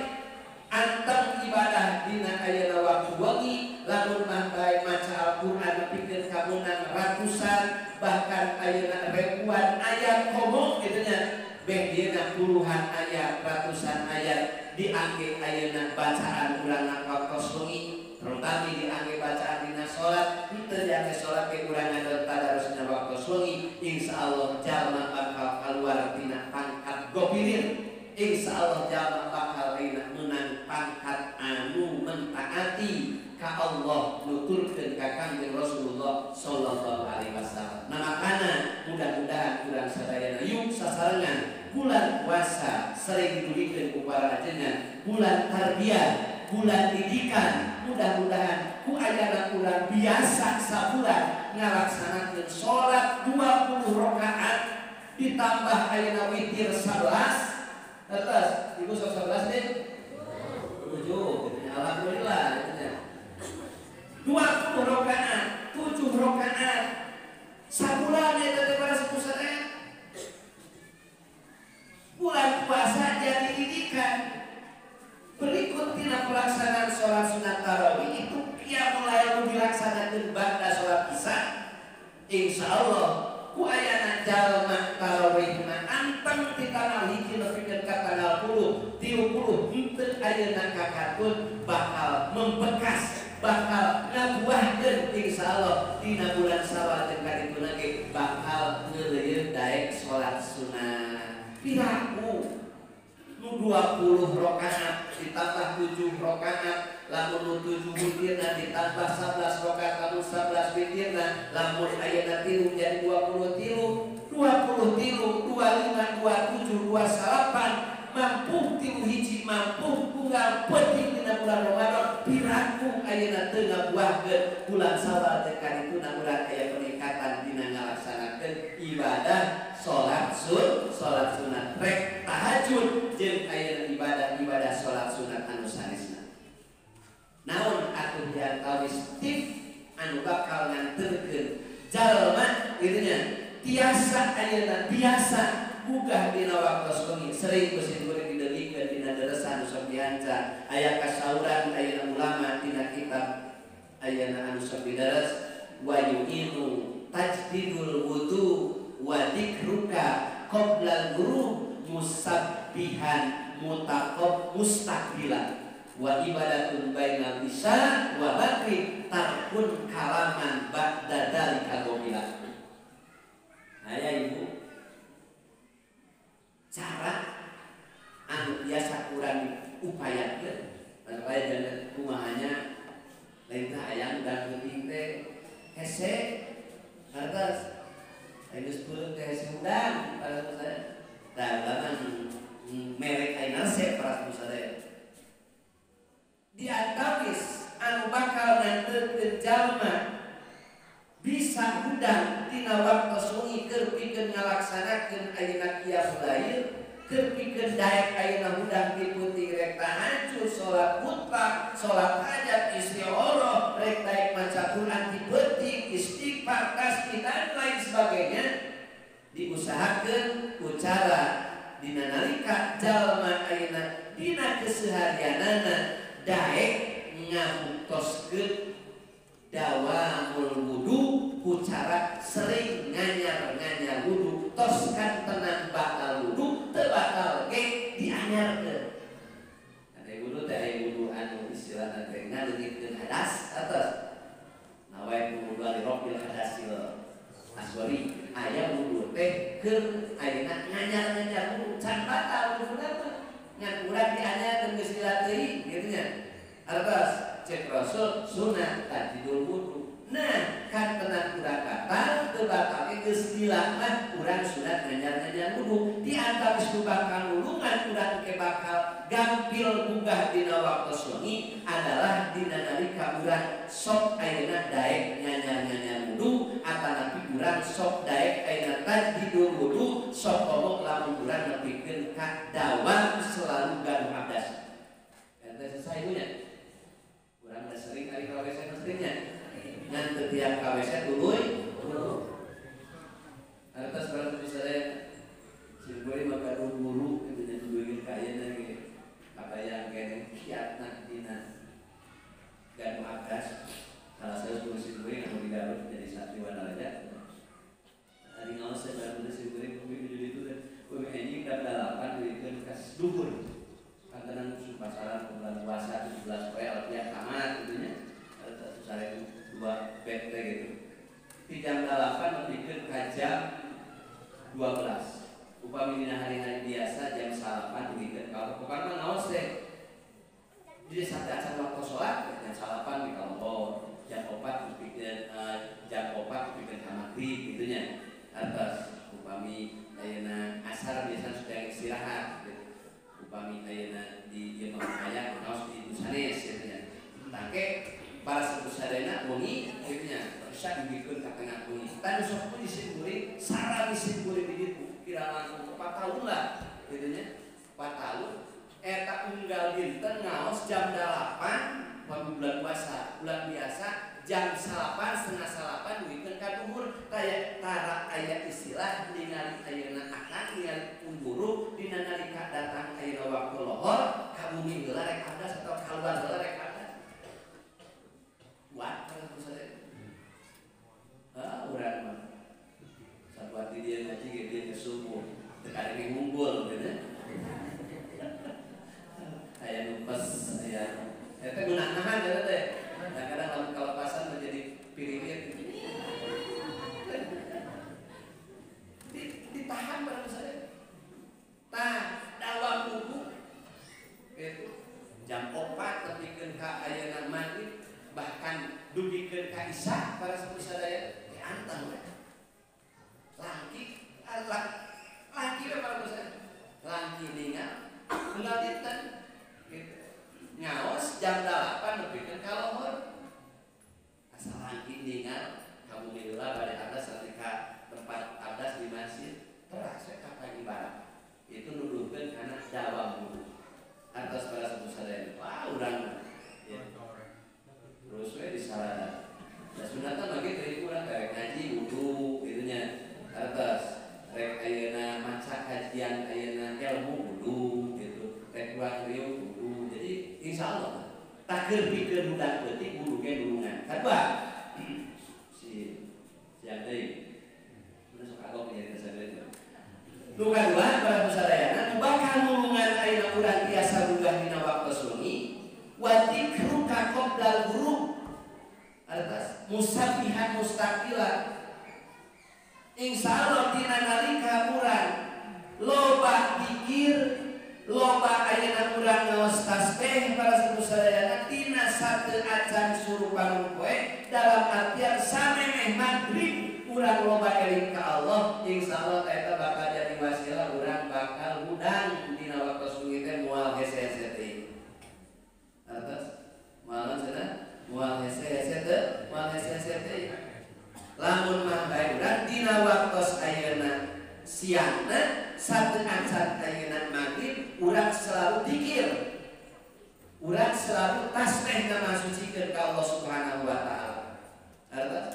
anteng ibadah dina ayeuna waktu wengi lamun mah bae maca Al-Qur'an nepikeun ka meunang ratusan bahkan ayeuna ribuan ayat komo kitu nya. Beh dieuna puluhan ayat ratusan ayat diangge ayeuna bacaan urang waktos wengi terutama diangge bacaan dina salat henteu diangge salat ge urang ngadon tadarusna waktos wengi insyaallah jalma bakal kaluar tina pangkat gopirin insyaallah jalma bakal ayeuna meunang pangkat anu mentaati ka Allah nuturkeun ka Kangjeng Rasulullah sallallahu alaihi wasallam. Nah makana mudah-mudahan urang sadayana yuk sasarengan bulan puasa sering didugikeun ku para ajengan, bulan tarbiyah, bulan didikan, mudah-mudahan ku ayana urang biasa sabulan ngalaksanakeun salat 20 rakaat ditambah ayeuna witir 11. Terus ibu sok 11 deh. 7. Alhamdulillah gitu. 20 rakaat, 7 rakaat. Sabulan eta teh para sepuh sadaya. Bulan puasa jadi didikan. Berikut tina pelaksanaan sholat sunat tarawih itu qiyamul lail dilaksanakeun ba'da sholat isya. Insyaallah ku ayana jalma tarawihna anteng ti tanggal 1 nepikeun ka tanggal 10, 30 henteu ayeuna kakatun bakal membekas bakal ngabuahkeun insyaallah dina bulan Syawal jeung kadituna ge bakal ngeuleuyeuh daek salat sunat. Piraku nu 20 rakaat ditambah 7 rakaat lamun nu 7 witirna ditambah 11 rakaat lamun 11 witirna lamun ayeuna 3 jadi 23 23 25 27 28 mampu 3 hiji mampu unggal peuting dina bulan Ramadan piraku ayeuna teu ngabuahkeun bulan Syawal teh kadituna urang aya peningkatan dina ngalaksanakeun ibadah salat salat sunat rek tahajud jeung ayeuna ibadah-ibadah salat sunat anu sanesna. Naon atuh diantawis tip anu bakal nganterkeun jalma kitu nya tiasa ayeuna biasa gugah dina waktos wengi sering ku simkuring didegikeun dina deresan nu sok dianca aya kasauran ayeuna ulama dina kitab ayeuna anu sok didares wa yu'inu tajdidul wudu wa dzikruka qoblal ghurub musabbihan mutaqab mustaqbilan wa ibadatun bainal isya wa maghrib tarkun kalaman ba'da dzalika gomila. Aya ibu cara anu biasa kurang diupayakeun supaya jangan kumahanya lain teh hayang dan penting teh hese hartos lain geus peureum teh hese hudang para saya tah lamun merek ayeuna resep para saya di antawis anu bakal nganteurkeun jalma bisa hudang tina waktos wengi keur pikeun ngalaksanakeun ayeuna qiyamul lail keur pikeun daek ayeuna hudang ti peuting rek tahajud salat mutlak salat hajat istikharah rek daek maca Quran ti peuting istighfar tasbih dan lain sebagainya diusahakeun ku cara dina nalika jalma ayeuna dina keseharianana daek ngabuktoskeun dawamul wudu ku cara sering nganyar-nganyar wudu tos kan tenang bakal wudu teu bakal ge dianyarkeun. Ada wudu teh aya wudu anu istilahna teh ngaleungitkeun hadas atos nawaitu wudu li rabbil hadasil aswari aya wudu teh keur ayeuna nganyar-nganyar wudu can batal wuduna mah ngan urang dianyarkeun geus dilatih kitu nya. Atas cek Rasul sunat tajdidul wudu. Nah, kan tenang urang batal teu batal geus dilaknat urang nganyar-nganyar wudu di antawis nu bakal nulungan urang ke bakal gampil gugah dina waktu wengi adalah dina nalika urang sok ayeuna daek nganyar-nganyar wudu atanapi urang sok daek ayeuna tajdidul wudu sok komo lamun urang nepikeun ka dawam selalu gaduh abdas. Eta selesai ibunya. Urang udah sering kali ka WC mestinya. Ngan teu tiap ka WC tuluy. Atas barang misalnya simboy maka guru itu jadi duit kayaknya gitu apa yang kene kiatna dina gaduh abdas salah satu guru simboy yang di Garut jadi santriwan aja tadi ngaos saya baru simboy kuwi jadi itu dan kuwi anjing jam 8 duitkeun ka duhur kantenan musuh pasaran bulan puasa 17 poe alfiah tamat gitu nya ada 1.000 dua bet gitu di jam 8 nepikeun ka jam 12. Upami dina hari-hari biasa jam 9 dugikeun ka pokokna mah ngaos teh. Di saat acan waktu salat jam 9 di kalombo, jam 4 dugikeun jam 4 dugikeun ka magrib kitu nya. Atas upami ayeuna asar biasa sudah istirahat gitu. Upami ayeuna di ieu mah aya ngaos di sanes kitu nya. Tangke para sepuh sadayana wengi kitu nya. Bisa dugikeun ka tengah wengi. Tah nu sok pun disimpuling, sarang disimpuling di ditu kira langsung 4 tahun lah gitu nya. 4 tahun eta unggal dinten ngaos jam 8 waktu bulan puasa, bulan biasa jam 9 8:30 dugikeun ka duhur taya tara aya istilah ningali ayeuna akan ningali pun guru dina nalika datang ayeuna waktu lohor ka bumi heula rek abdas atau kaluar heula rek abdas. Kuat kalau sadaya. Ah, urang mah. Sabuati dia ngaji ge dia subuh, teu kadenge ngumpul gitu. Aya nu pes, aya eta geunah nahan eta teh. Kadang-kadang lamun kalepasan menjadi piringnya ditahan barang sadaya. Tah, dawam buku gitu. Jam 4 nepikeun ka ayeuna maghrib bahkan dugikeun ka isya para sepuh sadaya antang langki langki we para sadaya langki ningal unggal dinten gitu. Ngaos jam 8 nepikeun ka lohor asal langki ningal ka bumi heula bade abdas ketika tempat abdas di masjid teras we ka pagi barat itu nuduhkeun kana dawam wudu atas para sepuh sadaya wah urang ya. Terus we disarana. Nah sunatan lagi dari kurang rek ngaji wudu gitu nya. Atas rek ayeuna maca kajian ayeuna ilmu wudu gitu. Rek kurang riuh wudu. Jadi insyaallah takeur pikeun budak leutik wudu ge nulungan. Kadua si siang deui. Mun sok kagok nyarita sadaya. Nu kadua para sadayana nu bakal nulungan ayeuna urang tiasa gugah dina waktu wengi wa dzikruka qoblal ghurub atas musabbihan mustaqila insyaallah dina nalika urang loba dikir loba ayeuna urang ngaos tasbih para sepuh sadayana tina sateu acan surupan poe dalam artian samemeh maghrib urang loba eling ka Allah insyaallah eta bakal jadi wasilah urang bakal hudang dina waktu wengi teh moal hese-hese teh atas malam sana moal hese-hese teh moal hese-hese teh lamun mah bae urang dina waktos ayeuna siangna sateu acan ayeuna maghrib urang selalu dikir urang selalu tasbih ngamasucikeun ka Allah Subhanahu wa taala atas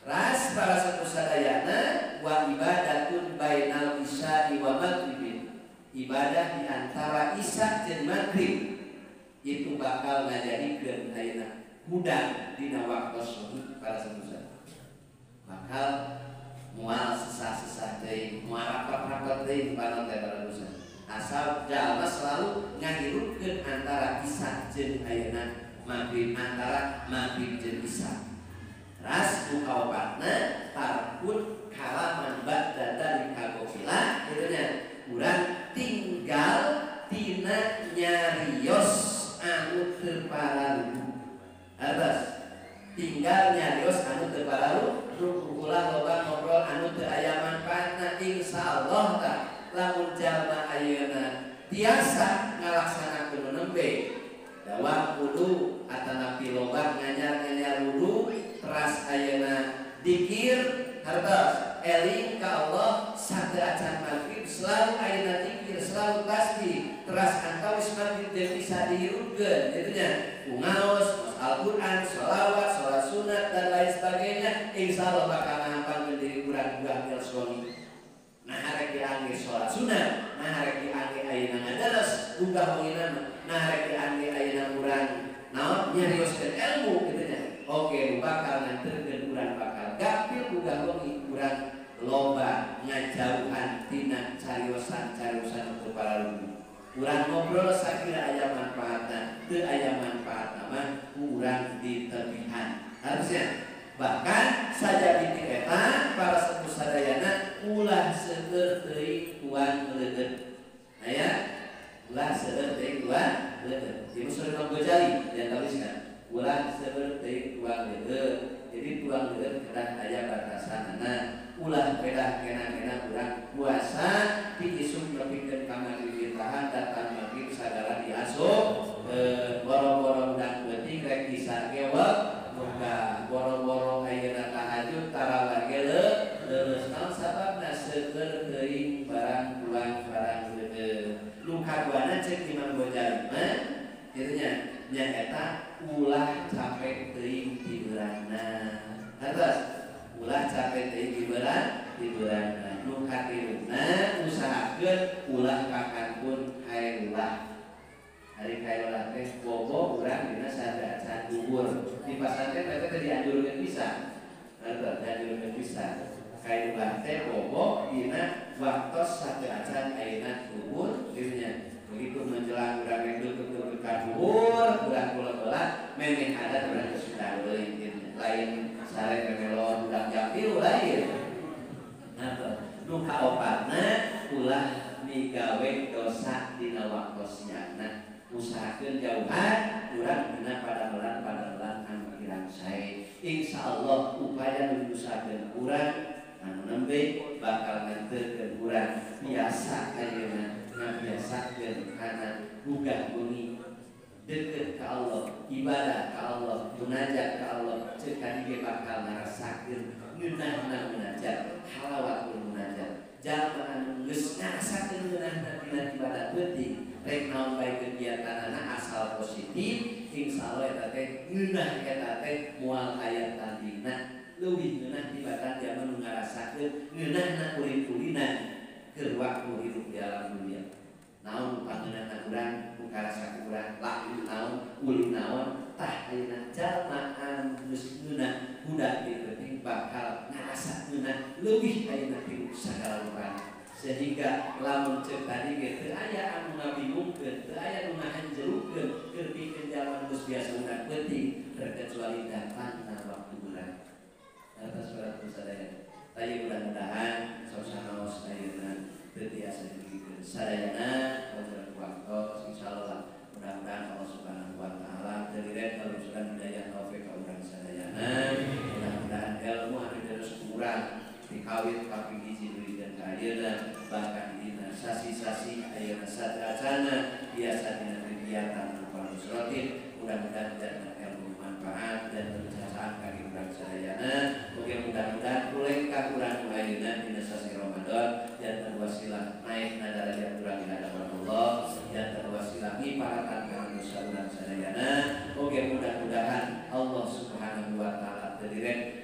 ras para sepuh sadayana wa ibadatun bainal isya'i wa maghribin ibadah di antara isya jeung maghrib itu bakal ngajadikeun ayeuna hudang dina waktu wengi para sepuh bakal moal sesah-sesah deui moal rapat-rapat deui panon teh para dosa asal jalma selalu ngahirupkeun antara isya jeung ayeuna maghrib antara maghrib jeung isya ras nu kaopatna tarkun kalaman ba'da dzalika gofila kitu nya urang tinggal tina nyarios anu teu pararugu atas tinggal nyarios anu teu pararugu ulah loba ngobrol anu teu aya manfaatna insyaallah Tiasa ngalaksanakeun nu nembe dawah wudu atanapi lobah nganyar-nganyar wudu teras ayeuna dikir hartos eling ka Allah sateu acan maghrib selalu ayeuna dikir selalu tasbih teras antawis maghrib teu bisa dihirupkeun kitu nya ku ngaos Al-Qur'an, sholawat, sholat sunat dan lain sebagainya insyaallah bakal ngahampangkeun diri urang ulah suami. Nah rek diangge sholat sunat, nah rek diangge ayeuna ngadares gugah wengi mah, nah rek diangge ayeuna urang naon nyarioskeun ilmu kitu nya. Oke, nu bakal nganterkeun urang bakal gapil gugah wengi urang loba ngajauhan tina cariosan-cariosan untuk para lugu. Urang ngobrol sakira aya manfaatna, teu aya manfaatna mah urang ditebihan. Harusnya bahkan saja di eta para sepuh sadayana ulah seueur teuing tuang leugeut. Nah ya, ulah seueur teuing tuang leugeut. Ieu surah Imam Ghazali yang tulisna, ulah seueur teuing tuang leugeut. Jadi tuang leugeut kedah aya batasanana. Ulah pedah kena-kena urang puasa ti isuk nepikeun ka magrib tahan datang magrib sagala diasup boro-boro udang peuting rek isya gewek muka boro-boro ayeuna tahajud tarawih ge leuleus naon sababna seueur teuing barang tuang barang leugeut. Nu kaduana ceuk Imam Ghazali mah kitu nya nyaeta ulah capek teuing tibeurangna. Hartos ulah capek teuing tibeurangna. Nu katiluna usahakeun ulah kakantun khairulah. Hari khairulah teh bobo urang dina sadaya duhur. Di pasantren eta teh dianjurkeun pisan. Hartos dianjurkeun pisan. Khairulah teh bobo dina waktos sateuacan ayeuna duhur kitu nya. Begitu menjelang urang rek deukeut ka duhur, urang kula-kula memeh adat urang geus sudah deui kitu. Lain sare memelon urang jam 3 lain. Nah, nu kaopatna ulah migawe dosa dina waktos siangna. Usahakeun jauhan urang dina padamelan-padamelan anu kirang sae. Insyaallah upaya nu diusahakeun urang anu nembe bakal nganterkeun urang biasa ayeuna ngabiasakeun kana gugah wengi deukeut ka Allah, ibadah ka Allah, munajat ka Allah, ceuk kadi ge bakal ngarasakeun ngeunahna munajat, halawatul munajat. Jalma anu geus ngarasakeun ngeunahna dina ibadah peuting, rek naon bae kegiatanana asal positif, insyaallah eta teh ngeunah eta teh moal aya tandingna. Leuwih ngeunah tibatan jalma nu ngarasakeun ngeunahna ulin-ulinan keur waktu hidup di alam dunia. Naon pangeunahna urang, nu karasa urang, laku naon, ulin naon, tah ayeuna jalma anu geus ngeunah budak di peuting bakal ngarasa ngeunah leuwih ayeuna ti sagala rupana. Sehingga lamun ceuk tadi ge teu aya anu ngabingungkeun, teu aya anu ngahanjelukeun keur pikeun jalma geus biasa budak peuting terkecuali datangna waktu urang. Atas surat sadayana. Tadi mudah-mudahan sosanaos ayeuna teu tiasa dipikeun sadayana wajar waktos insyaallah mudah-mudahan Allah Subhanahu wa taala teu kalusuran hidayah taufik ka urang sadayana. Mudah-mudahan ilmu anu terus kurang dikawit kaping hiji deui dan ka ayeuna bahkan dina sasi-sasi ayeuna sateuacana biasa dina kegiatan anu panusratin mudah-mudahan dan ilmu manfaat dan tercacaan kaki urang sadayana. Oke mudah-mudahan kulengkah urang ayeuna dina sasi Ramadan dan terwasilah naik darajat urang di hadapan Allah dan terwasilah ngiparatan kana dosa urang sadayana. Oke mudah-mudahan Allah Subhanahu wa taala teu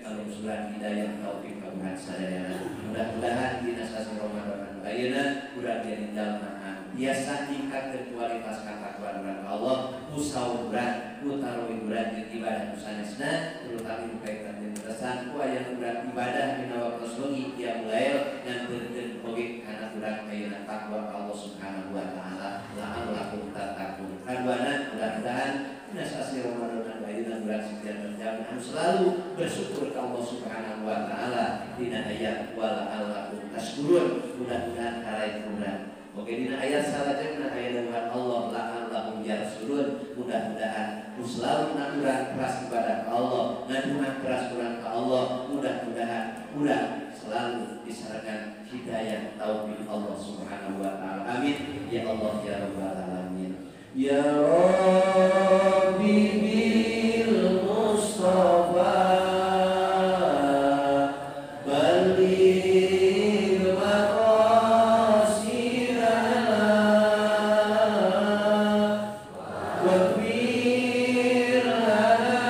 kalusuran hidayah taufik ka urang sadayana. Mudah-mudahan dina sasi Ramadan ayeuna urang jadi jalma biasa ningkatkeun kualitas katakwaan urang ka Allah, usaha urang, utawi urang jeung ibadah nu sanesna, terutama nu kaitan jeung resan ku aya urang ibadah dina waktu wengi qiyamul lail nganterkeun oge kana urang ayeuna takwa ka Allah Subhanahu wa taala. La'allakum tattaqun. Kaduana mudah-mudahan dina sasi Ramadan ayeuna urang setiap jam anu selalu bersyukur ka Allah Subhanahu wa taala dina ayat wa la'allakum tashkurun. Mudah-mudahan karaih urang. Oke dina ayat salajengna aya dawuhan Allah la'allahum yarshudun. Mudah-mudahan nu selalu urang keras ibadah ka Allah, ngaduan keras urang ka Allah, mudah-mudahan urang selalu selalu disarankan hidayah taufik Allah Subhanahu wa taala. Amin ya Allah ya rabbal alamin. Ya Rabbi bil Mustafa balligh maqasidana waghfir lana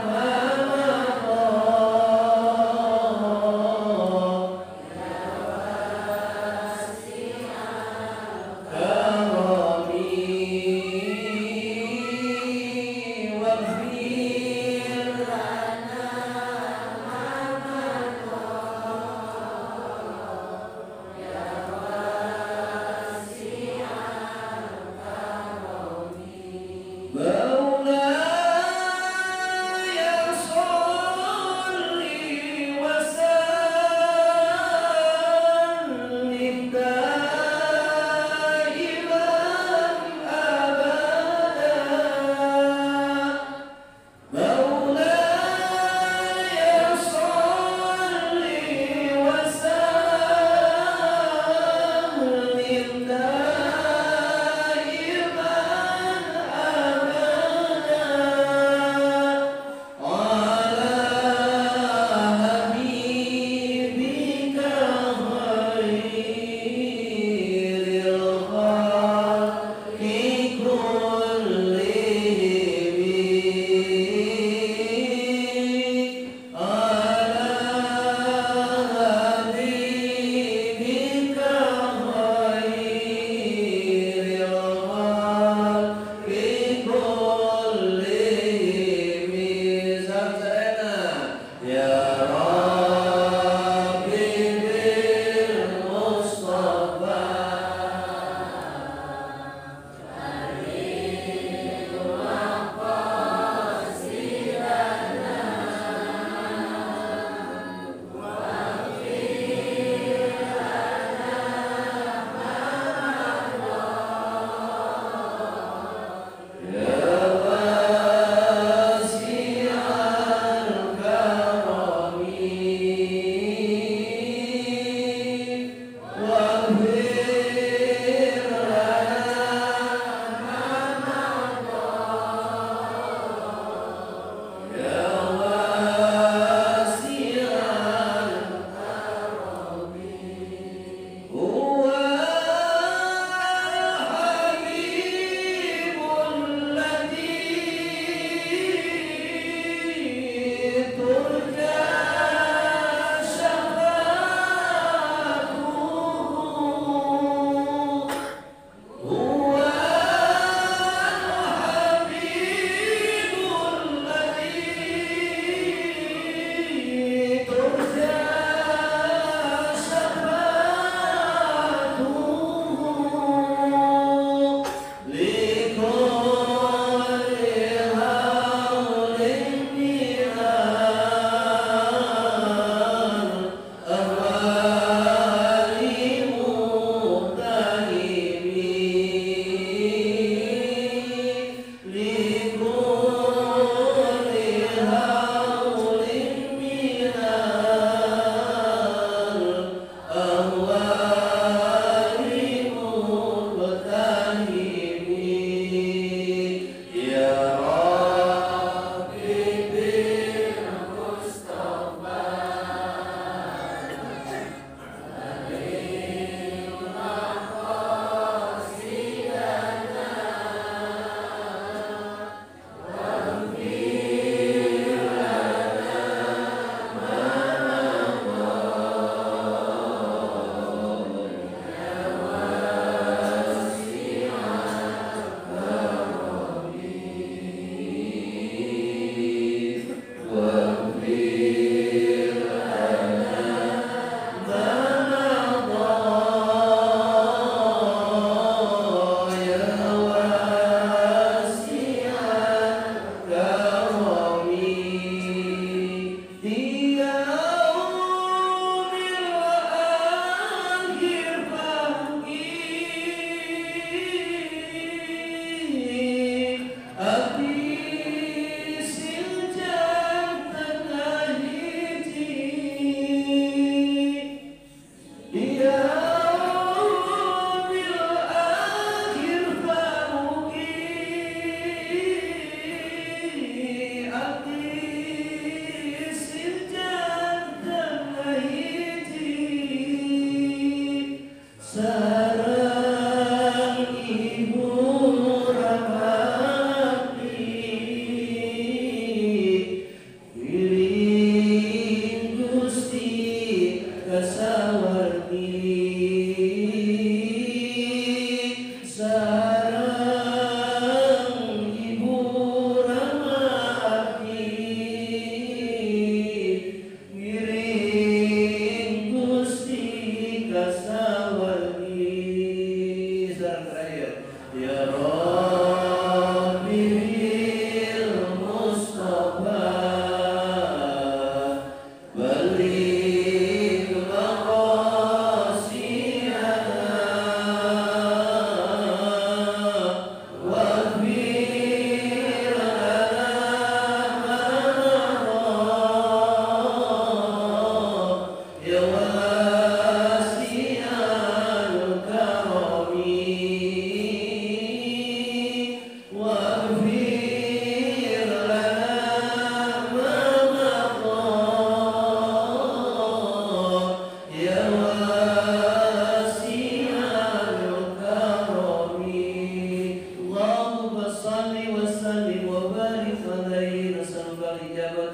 ma madha karami.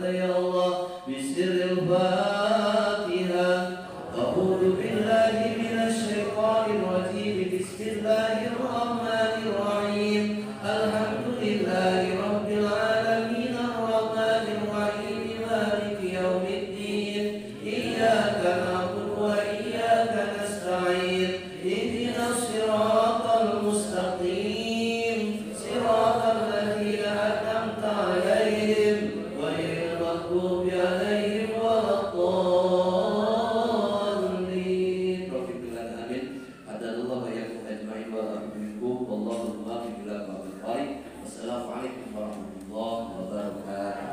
Ya Allah. Bisirril Fatihah. A'udzu billahi minasy syaithanir rajim. Bismillahirrahmanirrahim. Alhamdulillahi rabbil alamin arrahmanir rahim maliki yaumiddin. Iyyaka na'budu wa iyyaka nasta'in. Ihdinas siratal mustaqim. Siratal ladzina an'amta 'alaihim ghairil maghdubi 'alaihim waladdallin. Amin. Hadanallahu wa iyyakum ajma'in wa minkum wallahu muwaffiq ila aqwamit thariq. Wassalamualaikum warahmatullahi wabarakatuh.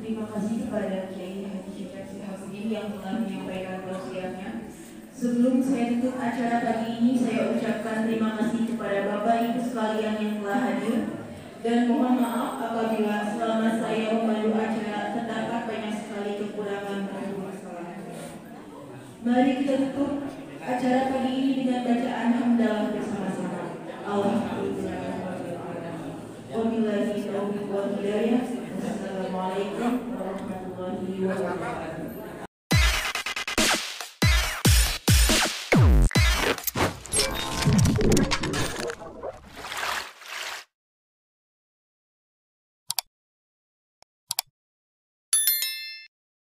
Terima kasih kepada Kiai Haji Cecep Sihabudin yang telah menyampaikan tausiahnya. Sebelum saya tutup acara pagi ini, saya ucapkan terima kasih kepada Bapak Ibu sekalian yang telah hadir. Dan mohon maaf apabila selama saya memandu acara terdapat banyak sekali kekurangan dan permasalahan. Mari kita tutup acara pagi ini dengan bacaan hamdalah bersama-sama. Alhamdulillah. Wabillahi taufiq wal hidayah. Wassalamualaikum warahmatullahi wabarakatuh.